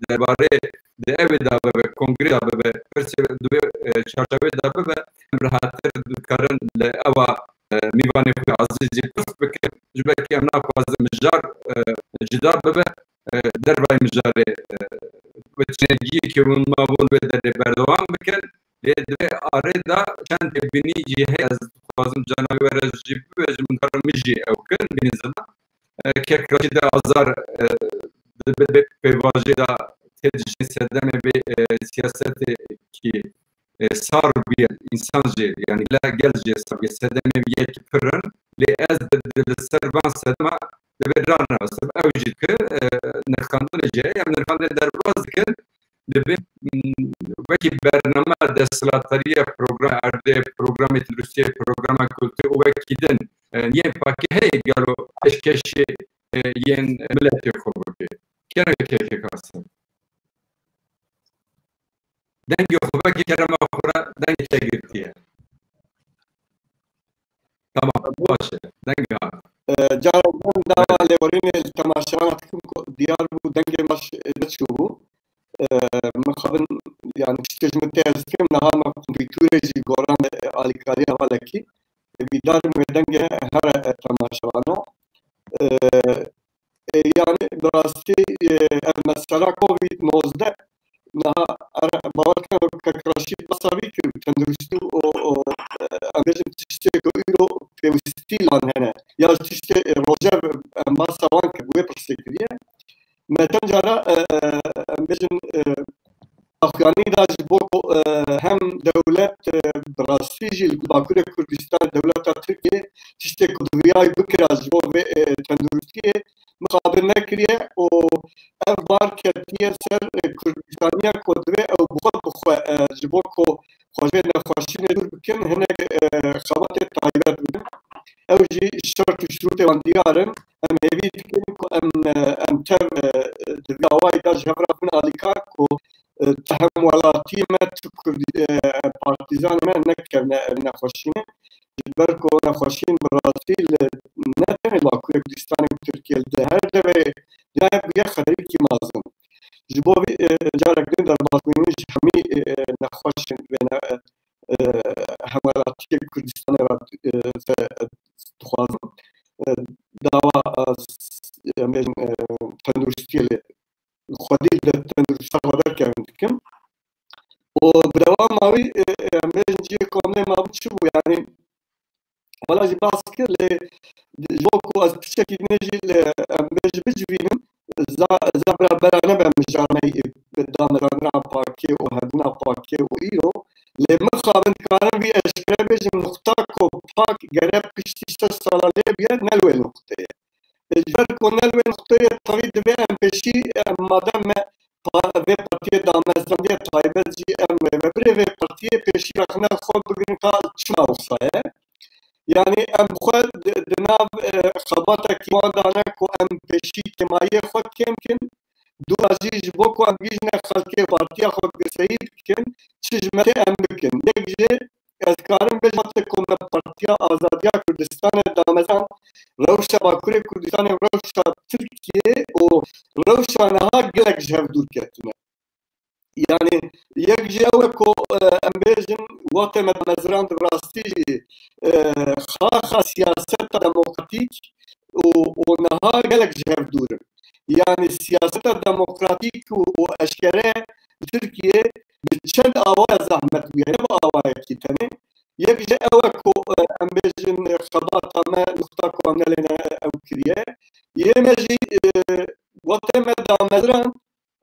derbarê di ewê de bibe, kongrê de bibe, pirsê di wê, e, çarçevê de bibe, em rihatir dikarin li ewa, e, mîvanê xwe azîz jî pirs bikin. Ji ber ku em naxwazin mijar, e, cida bibe, e, dervayê mijarê, e, bi çênegiyekê hûn mabûn wê derê berdewam bikin. Lê di vê arê de çend têbînî jî heye, ez dixwazim cana wê re jî bibêjim, min karin min jî ew kir, bînî ziman. E, kek Raşîd Azar, e, di bi-, bi-, pêvajoyê de tê dijî sedemê vê, e, siyasetê kî, e, sar bûye, însan jî, yanî gel, gel jî sar bûye, sedemê yek pir in. Lê ez di, di, li ser van sedema divê ranewsim. Ew jî dike, e, nirxandinê jî heye, em nirxandinê derbas dikin. Divê, mm, wekî bername desthilatdariye, program erdê, programê tenduristiyê, programa kulturê û wekî din, e, yên pakê heye gelo pêşkêşê, e, yên miletê xwe bike. Kene kekê Kasim. Dengê xwe vekî kerema xwe re dengê te girtiye. Tamam, baş e. Dengê hat. E, cara din dawa lêborînê li temaşevana dikim ku diyar bû dengê me ş-, neçûbû. E, mixabin, yani, tiştê ji min tê ez dikim, niha me kompîturê jî goran, e, alîkariya hevalekî. E, bîdar im wê dengê here, e, temaşevano. E, E, yani bi rastî, e, ev mesela Covid nozdeh niha, ara, bawer dikin, kek Reşîd behsa wî kir, tenduristî û, û, e, em bêjin tiştê ku îro pêwistî lan hene. Ya tiştê, e, rojev em behsa wan kir, wê pirsê kiriye. Me çend cara, e, e, em bêjin, e, Axuyanî de ji bo ku, e, hem dewlet, e, bi rastî jî li Bakurê Kurdistanê dewleta Tirkiyê tiştê ku diviyay bikira ji bo vê, e, tenduristiyê mixabin nekiriye û ev bar ketiye ser, e, Kurdistaniya ku divê ew bi xwe bi xwe, e, ji bo ku xwe ji vê nexweşînê dûr bikin, hinek, e, xebatê taybet bikin. Ew jî şert û şirûtê wan diyar in. Em hêvî dikin ku em, e, em tev, e, di vî awayî de ji hev re bin alîkar ku, e, tu hemwelatî me, tu Kurdî, e, partîzanê me nekevne ev nexweşînê. Ji ber ku nexweşîn bi rastî li ne tenê Bakurê Kurdistanê û Tirkiye, li her devê dinyayê bûye xeterîkî mezin. Ji bo vî, e, carek din derbasbûyî ji hemî, e, nexweşên vê ne, e, hemwelatiyê Kurdistanê re, e, ve dixwazim, e, dawa, e, s-, em bêjin, e, tenduristiyê lê xwedî li tendurista xwe derkevin dikim. Û bi dewama wî, e, e, em bêjin cihê komê mabû çi bû? Yanî, wela jî behs kir, lê ji bo ku ez tiştekî din jî li, em bêjin bicivînim, za-, za bira bera nebe mijarneyê damezrandina pakê û hebûna pakê û îro. Lê mixabin dikarim vî eşkere bêjim, nuqta ku pak gere piştî şeş sala lê bûye, ne li wê nuqteyê. Ji ber ku ne li wê nuqteyê tevî divê em pêşî, em madem me pa-, vê partiyê damezrandiye taybet jî em rêvebirê vê partiyê pêşî rexne xwe bigirin ka çima wisa ye. Yanî em xwe di, di nav, e, xebatekî wan de ne ku em pêşî kêmayiyê xwe kêm kin. Dûra jî ji bo ku em bigihîjine xelkê partiya xwe girseyî bikin, çi ji me tê em bikin. Yek jê ez dikarim bêjim, wextê ku me partî Partiya Azadiya Kurdistanê damezrand, rewşa Bakurê Kurdistanê, rewşa Tirkiyê û rewşa niha gelek ji hev dûr ketine. Yani yek jî ew e ku, e, em bêjin, wextê me damezrand bi rastî jî, e, xaxa siyaseta demokratîk û, û niha gelek ji hev dûr in. Yani siyaseta demokratîk û, û eşkere li Tirkiye bi çend awaya zehmet bûye, ne bi awayekî tenê. Yek ji ew e ku, e, em bêjin, e, xebata me, nuqta ku em nelêne ew kiriye. Yê me jî, e, wextê me damezran,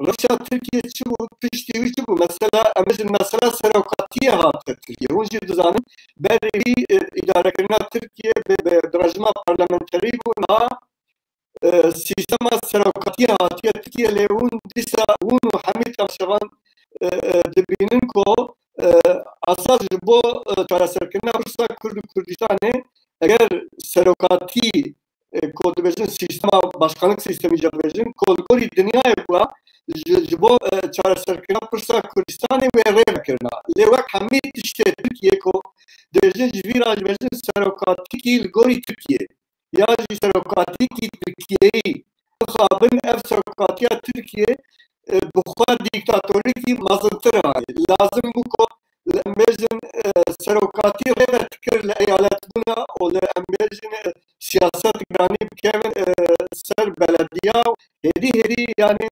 rewşa Tirkiye çi bû, piştî wî çi bû? Mesela, em bêjin mesela serokatiyê hate Tirkiye. Hûn jî dizanin, berê wî, e, îdarekirina Tirkiye bi, bi, bi rejîma parlamenterî bû, niha, e, sîstema serokatiyê hatiye Tirkiye, lê hûn dîsa hûn û hemî temaşevan, e, e, dibînin ku, e, esas ji bo, e, çareserkirina pirsa Kurd û Kurdistanê, eger serokatî, e, ku dibêjin sîstema, başkanlık sîstemî jî dibêjin, ku li gorî dinyayê bûya, ji, ji bo, e, çareserkirina pirsa Kurdistanê wê rê vekirina. Lê wek hemî tiştê Tirkiye ku dibêjin, ji vî re dibêjin serokatîkî li gorî Tirkiye ya jî serokatîkî Tirkiyeyî. Mixabin ev serokatiya Tirkiye, e, bi xwe dîktatorîkî mezintir heye. Lazim bû ku li em bêjin, e, serokatî rê ve dikir li eyaletbûna û li em bêjin, e, siyaset giranî bikevin, e, ser belediya û hêdî hêdî, yani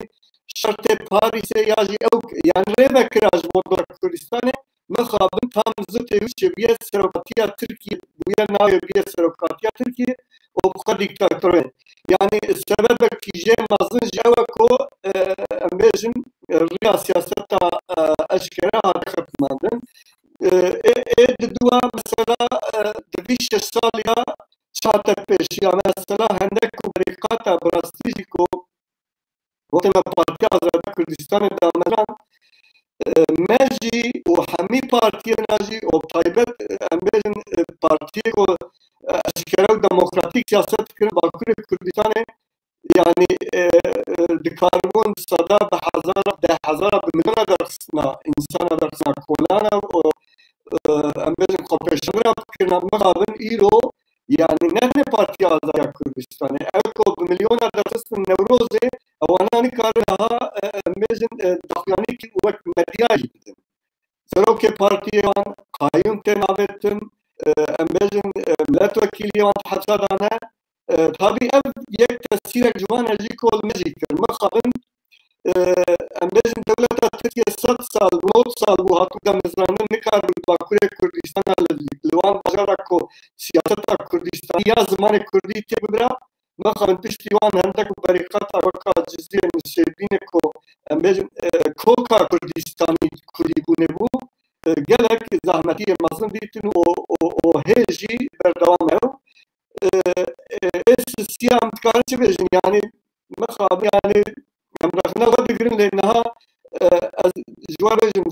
şertê Parîsê ya jî ew, yani rê vekira ji bo dora Kurdistanê. Mixabin tam zitê wî çêbûye serokatiya Tirkiyê, bûye navê bûye serokatiya Tirkiyê û bi xwe dîktatorê. Yani sebebek jê mezin jî ew e ku, e, em bêjin, e, riya siyaseta, e, eşkere hate xebitmandin. E, ê, ê diduwa mesela, e, di vî şeş saliya çi hate pêşiya, mesela hende ku berîqata bi rastî jî ku wextê me Partiya Azadiya Kurdistanê dameran, e, me jî û hemî partiyên jî û taybet, e, em bêjin, e, partiyê ku, e, eşkere û demokratîk siyaset dikirin Bakurê Kurdistanê, yani, e, e, dikaribûn sada bi hezara, deh hezara, bi milyona derxistina, însana derxistina kolana û, e, em bêjin xwepêşandina bikirina, mixabin îro, yani ne tenê Partiya Azadiya Kurdistanê, ew ku bi milyona derxistin Newrozê, ewana nikarin niha, e, em bêjin, e, daxuyanîkî wek medya jî bidin. Serokê partiyê wan qayûm tên avêtin, e, em bêjin, e, milletvekîliyê wan di hepsa de ne. E, tabî ev yek tesîrek ji wan e jî ku li me jî kir. Mixabin, e, em bêjin dewleta Tirkiye sed sal bû, nod sal bû hatibû damezrandin, nikaribû li Bakurê Kurdistana li, li wan bajara ku siyaseta Kurdistanî ya zimanê Kurdî tê bibira. Mixabin piştî wan hende ku berîqata weka Cizîrê Nisêbînê ku em bêjin, e, koka Kurdistanî Kurdî bûne bû, e, gelek zehmetiyê mezin dîtin û, û, û hê jî berdewam e. E, e, ê sisiya em dikarin çi bêjin? Yani, mixabin, yani, em rexne xwe digirin lê niha, e, ez ji we bêjim,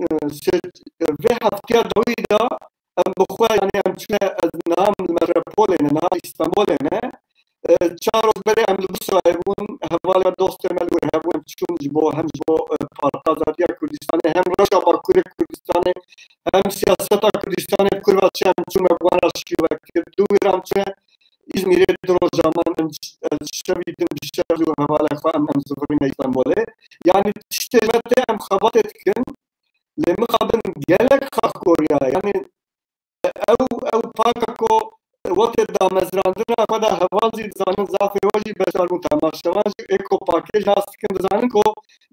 e, sê, vê heftiya dawî de em bi xwe, yani, em çûne, ez niha em li metropolê ne, niha li Îstanbulê ne. E, çar roj berê em li Bursayê bûn, hevala dostê me li wir hebûn, em çûn ji bo, hem ji bo, e, Partiya Azadiya Kurdistanê, hem rewşa Bakurê Kurdistanê, hem siyaseta Kurdistanê bi kurva çi em çûn, me bi wan re şîrove kir. Dû wî re em çûne Îzmîrê du roja man, em ş-, e, şevî din bi şev û hevalê xwe em, em zivirîne Îstanbulê. Yani tiştê ji me tê, em xebatê dikin, lê mixabin gelek xax koriya. Yani ew, ew paka ku wextê damezrandina xwe de heval jî dizanin, zafê we jî beşdar bûn, temaşevan jî ê ku pakê jî nas dikin, dizanin ku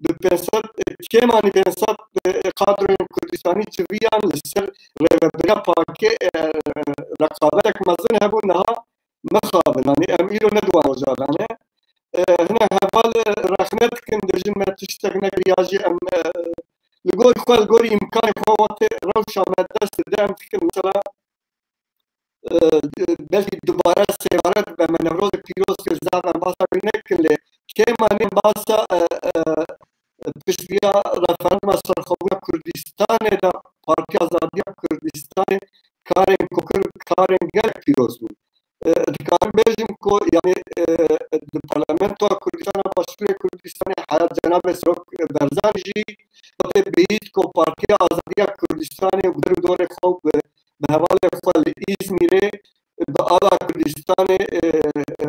bi pênc sed, kêmanî pênc sed, e, kadroyên Kurdistanî civiyan li ser rêvebiriya pakê, e, reqabetek mezin hebûn, niha mixabin. Yanî em îro ne di wan roja de ne. E, hine heval, e, rexne dikin, dibêjin me tiştek nekir ya jî em, e, li gorî xwe, li gorî îmkanê xwe wextê rewşa me dest dide em dikin. Mesela, e, belkî dubare sêbare dibe me, Newrozê pîroz kir, zaf em basa wî nekin lê kêmanî em basa, e, e, piştviya referanduma serxwebûna Kurdistanê de Partiya Azadiya Kurdistanê karên ku kir, karên gelek pîroz bûn. E, dikarim bêjim ku, yani, e, di Parlamentoya Kurdistana Başûrê Kurdistanê heyet Cenabê Serok Barzanî jî wextê bihîst ku Partiya Azadiya Kurdistanê û der û dorê xwe bi bi hevalê xwe li Îzmîrê bi ala Kurdistanê, e, e,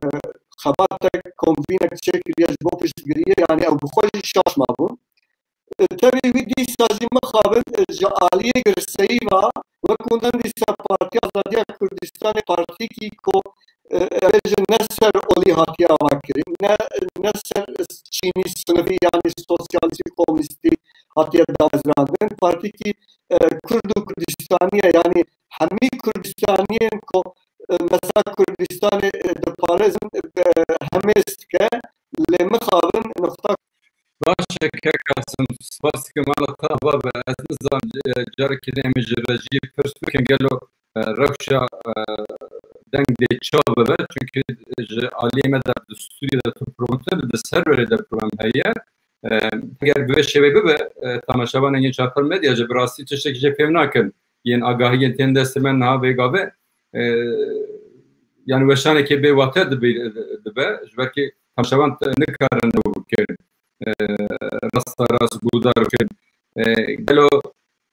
xebatek, kombînek çêkiriye ji bo piştgiriyê, yanî ew bi xwe jî şaş mabûn. E, tevî wî dîsa jî mixabin, e, ji aliyê girseyî ve, wek hûn din dîsa Partiya Azadiya Kurdistanê partîkî ku, e, e, bêjin ne ser olî hatiye avakirin, ne, ne ser çînî sinifî, yanî sosyalîstî, komunîstî hatiye damezrandin. Partîkî, e, Kurd û Kurdistanî ye, yanî hemî Kurdistaniyên ku, e, mesela Kurdistanê, e, diparêzin, e, hemêz dike, lê mixabin nixta. Baş e, kek Qasim, spas dikim, ala te ava be. Ez nizanim, e, carekê din em ê ji rejiyê pirs bikin, gelo, e, rewşa, e, deng dê çawa bibe? Çünkü ji aliyê me de, di stûdyoyê de tu program tune, di ser berê de program heye. E, eger bi vê şêwê bibe, e, temaşevanên yên Çarpar Medya jî bi rastî tiştekî jê fêm nakin. Yên agahiyên tên destê me niha vê gavê, e, yani weşanekê bê wate dibe, dibe. Ji ber kê temaşevan te-, nikarin ew bikin. E, rasta rast guhdar bikin. E, gelo,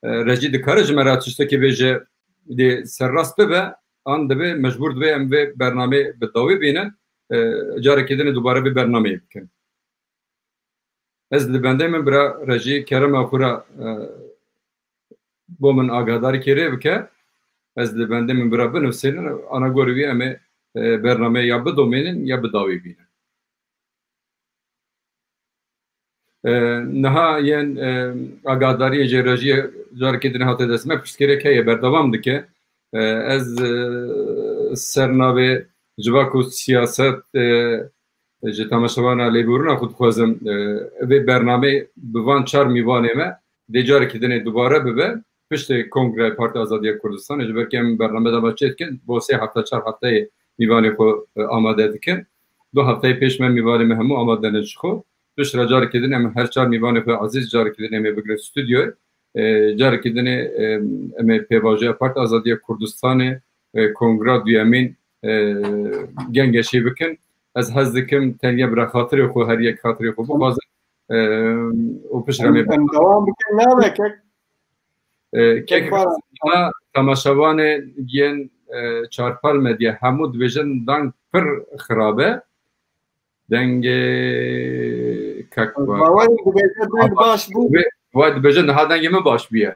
e, rejî dikare ji me re tiştekî bêje, dê serrast bibe, an dibe, mecbûr dibe em vê bernamê bi dawî bînin, e, carekê dinê dubare vê bernameyê bikin. Ez li bendê min bira rejî kerema xwe re, e, bo min agahdarîkê rê bike. Ez li bendê min bira binivsînin, ana gorî wî em ê, e, bernameyê ya bidomînin ya bi dawî bînin. E, niha yên, e, agahdariyê jê rejiyê carekê din hate dest me, piştgirêk heye, berdewam dike. E, ez, e, ser navê civak û siyaset, e, ji temaşevana lêborîna xwe dixwazim, e, vê bernameyê bi van çar mîvanê me dê carekî dinê dubare bibe. Piştê Kongreya Partiya Azadiya Kurdistanê, ji ber ku em bername de çê dikin, bo sê hefte, çar hefteyê mîvanê xwe, e, amade dikin. Du hefteyê pêş me mîvanê me hemû amade ne ji xwe. Piştre carekî din em her çar mîvanê xwe ezîz carekî din em ê bigrin stûdyoyê. E, carekî dinê, e, em ê pêvajoya Partiya Azadiya Kurdistanê, e, Kongra duyemîn, e, gengeşê bikin. Ez hez dikim tenya bira xatirê xwe, her yek xatirê xwe bixwazin, e, û piştre em ê em dewam bikin, navê kek. E, kek Baran. Baran, temaşevanê yên, e, Çarpal Medya hemû dibêjin deng pir xirab e. Dengê kek Baran. Baran dibêje deng baş bû. Wê, wê dibêje niha dengê min baş bûye.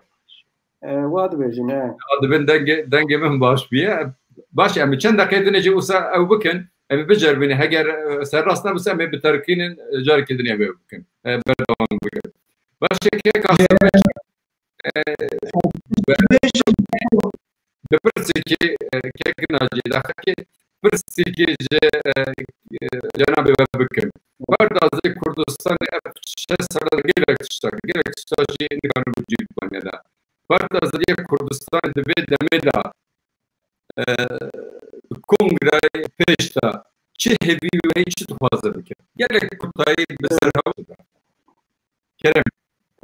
E, wa dibêjin, he. Niha dibin dengê, dengê min baş bûye. Baş, em çend deqê dinê jî wisa ew bikin, em biceribînin. Heger, e, serrast nebûse, em ê biterkînin, e, carekê dinê em ê bikin. E, berdewam bikin. Baş e, kek Qasim, e, bi pirsekê, e, kek Nacî, daxilkê pirsekê ji, e, e, cenabê we bikim. Partiya Azadî Kurdistanê ev şeş sala gelek tişta, gelek tişta jî nikarin bi cî bane de. Partiya Azadiya Kurdistanê di vê demê de, e, kongreyê pêş de çi hêvî wî heye, çi dixwaze bike? Gelek kutayî bi ser hev dibe. Kerem.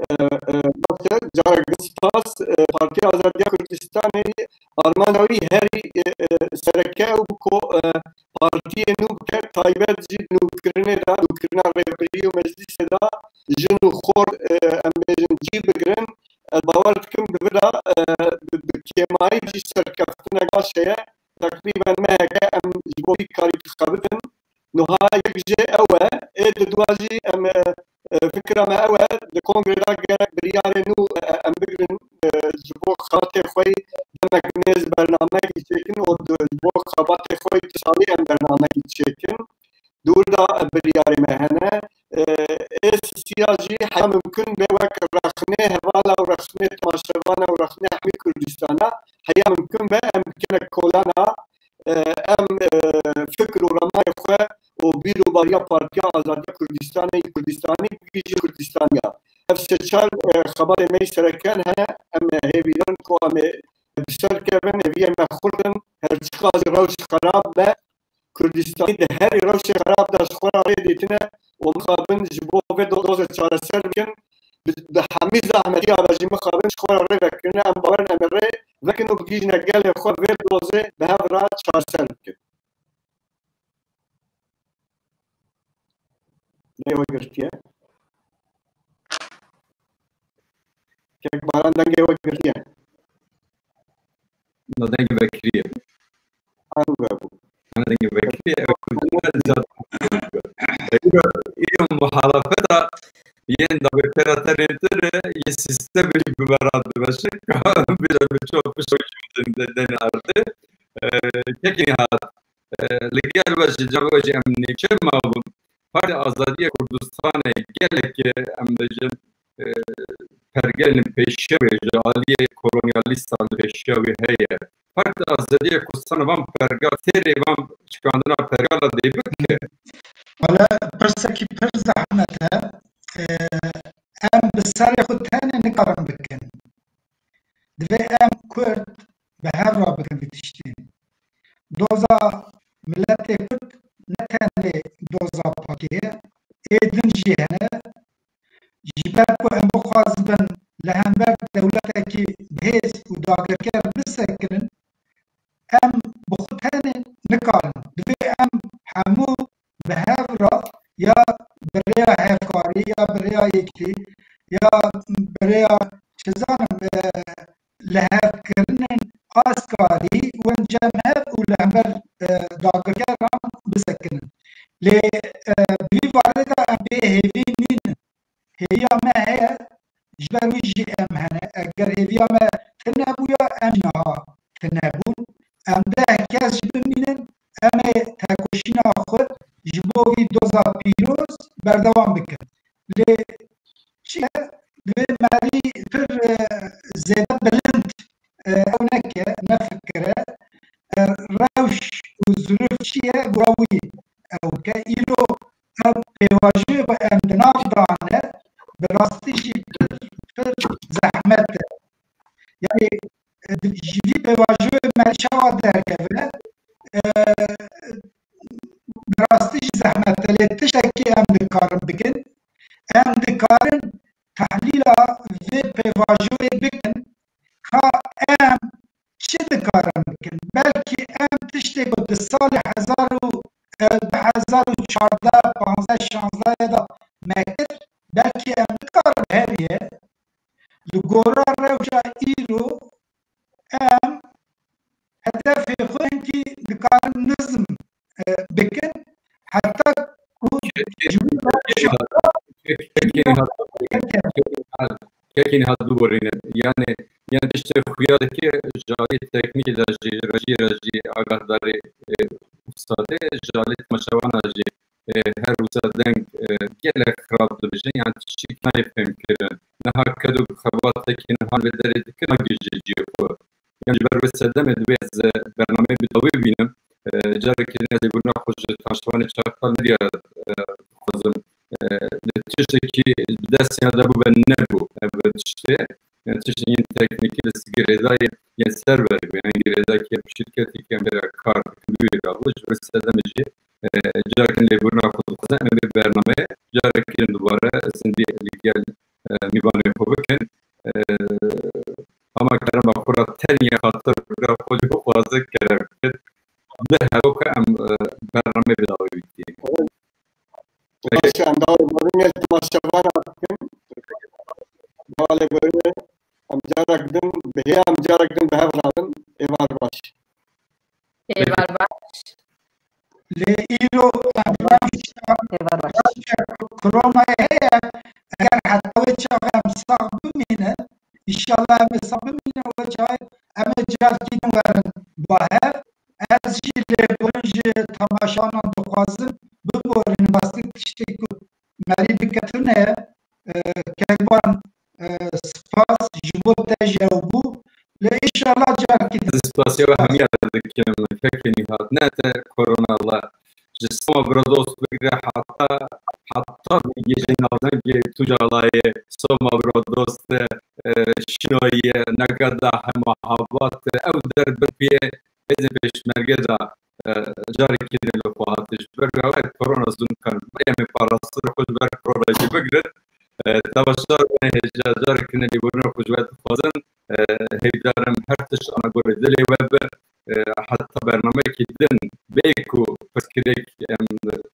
E, e, baş e, carek din spas. E, Partiya Azadiya Kurdistanê armanca wî herî, e, e, sereke ew bû ku, e, partiyê nû bike, taybet jî nûkirinê de, nûkirina rêberî û meclîsê de jin û xort, e, em bêjin cî bigirin. Ez bawer dikim di vir de, e, bi, bi kêmayî jî serkeftinek baş heye. Teqrîben meheke em ji bo vî karî dixebitin. Niha yek jê ew e, ê di dua jî em, e, e, fikra me ew e, di kongrê de gerek biryarê nû, e, em bigirin, e, ji bo xebatê xwe yî demek mêz bernameyekî çêkin û di, ji bo xebatê xwe yî tu salî em bernameyekî çêkin. Dûr de biryarê me hene. E, ê sisiya jî heya mimkun be wek rexnê hevala û rexnê temaşevana û rexnê hemî Kurdistana heya mimkun be em bikene kolana, e, em, e, fikr û ramayê xwe û bîr û bariya Partiya Azadiya Kurdistanê, Kurdistanî bigihîjin Kurdistaniya. Ev sê çar, e, xebatê me yî sereke hene, em hêvîdar in ku em ê bi ser kevin, hêviyên me xurt in, her çiqas rewş xerab be, Kurdistanî di herî rewşê xerab de ji xwe re rê dîtine û mixabin ji bo vê do-, dozê çareser bikin, bi, bi hemî zehmetiya ve jî mixabin ji xwe re rê vekirine, em bawer in em ê rê vekin û bigihîjine gelê xwe vê dozê bi hev re çareser bikin. Dengê we girtiye. Kek Baran, dengê we girtiye. Na dengê vekirî ye. An vebû. An dengê vekirî ye, ew kurdî ne ziyad. Îro, îro muhalefeta yên dagirkera tenê tir, yê sîstemê jî bi me re dimeşin. Bêje bi ço pişo jî din de, den erdê. E, kekî hat. E, li gel we jî, cem we jî em nêçe mabûn. Partî Azadiya Kurdistanê gelek, em bêjin, e, pergelên pêşiya wê ji aliyê kolonyalîstan li pêşiya wê heye. Partî Azadiya Kurdistanê van pergal, têrê van şikandina pergala dê bike. Wele pirsekî pir zehmet e. E, em bi serê xwe tenê nikarin bikin. Divê em Kurd bi hev re bikin vî tiştî. Doza miletê Kurd ne tenê doza pakê ye, ê din jî hene. Ji ber ku em bixwazibin li hember dewletekî bihêz û dagirker bisekinin, em bi xwe tenê nikarin. Divê em hemû bi hev re ya bi rêya hevkarî, ya bi rêya yekitî, ya bi rêya, çi zanim, e, lihevkirinên askarî û em cem hev û li hember, e, dagirkeran bisekinin. Lê, e, bi vî varê de em bê hêvî nînin. Hêviya me heye, ji ber wî jî em hene. Eger hêviya me tune bûya, em niha tune bûn. Em deh kes jî bimînin, em ê tekoşîna xwe ji bo vî doza pîroz berdewam bikin. Lê çi ye? Divê merî pir, e, zêde bilind, e, ew neke, nefikire. E, rewş û zirûf çi ye? Gura wî ew ke îro ev pêvajoyê ku em di nav de ne, bi rastî jî pir, pir zehmet e. Yanî, e, di, ji vî pêvajoyê me çawa derkeve, e, bi rastî jî zehmet e. Lê tiştekî em dikarin bikin, em dikarin tehlîla vê pêvajoyê bikin, ka em çi dikarin bikin? Belkî em tiştê ku di salê hezar û, e, du hezar û çardeh, panzdeh, şanzdeh de me kir, belkî em nikarin heriye. Li gora rewşa îro em hedefê xwe hinkî dikarin nizm, e, bikin. Heta ku Kekî, ji wî kekî hat, kekî hat, kekî hat, kekî hat biborîne. Yani, yani tiştê xuya dike, ji alî teknîkê de jî, rejî re jî agahdarî, e, ustatê, ji alî temaşewana jî, e, her wisa deng, e, gelek xirab dibêjin, yani tiştî nayê fêmkirin. Niha ked û xebatekî niha li derê dikin, nagihîje cihê xwe. Yan ji ber vê sedemê divê ez, e, bernameyê bi dawî bînim. E, carekê din ez lêbûrina xwe ji temaşevanê çaqa nediyar, e, dixwazim. E, li tiştekî bi destê de bûbe nebû ev tiştê. Yani tiştên yên teknîkî li girêdayê yên ser verê bû. Yani girêdayê şirketî ke em bêra kar dikin, bi wê re bû. Ji ber sedemê jî, e, carekê lêbûrina xwe dixwazim. Em vê bernameyê carekê din dubare ez êdî li gel, e, mîvanê xwe bikin. E, Ama kerema xwe re tenê xatir xwe jî bixwaze kerem bikin. Di hevok em, e, bernameyê bi dawî bikî. Baş e, em dawî bikin, temaşevan dikin. Dawî bikin, em carek din, bi hê em carek din bi hev rabin. Êvar baş. Êvar baş. Lê îro em rewşa, rewşa koronayê heye, eger heta wê çaxê em sax bimînin, înşallah em ê sax bimînin, wê çaxê em ê carkî din werin ba hev. Ez jî lêborîn ji temaşevanan dixwazim, biborînim, rastî tiştê ku merî bike tune ye. E, Kekban, e, spas ji bo te jî ew bû. Lê înşallah carekî din. Ez spasiya we hemiya dikim, kekê Nîhat. Ne te korona la. Ji Soma Biradost bigire heta, heta yê jê navdengê Tucalayê, Soma Biradost e, e, Şinoyê, Negada, Hema Habat e, ew der bi pê, hêzên pêşmerge de, e, carekê din li xwe hate. Ji ber wê ew korona zû nikan. Em ê parastina xwe ji ber korona jî bigirin. E, temaşevanê hêja, carekê din lêborîna xwe ji we dixwazin. E, hêvîdar im her tişt ana gorê dilê we be. E, heta bernameyekî din bê ku pirsgirêk em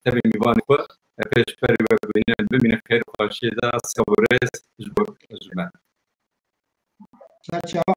tevî mîvanê xwe, e, pêşberî we bibînin, bimînin xêr û xweşiyê de, silav û rêz ji bo, ji me. Serçava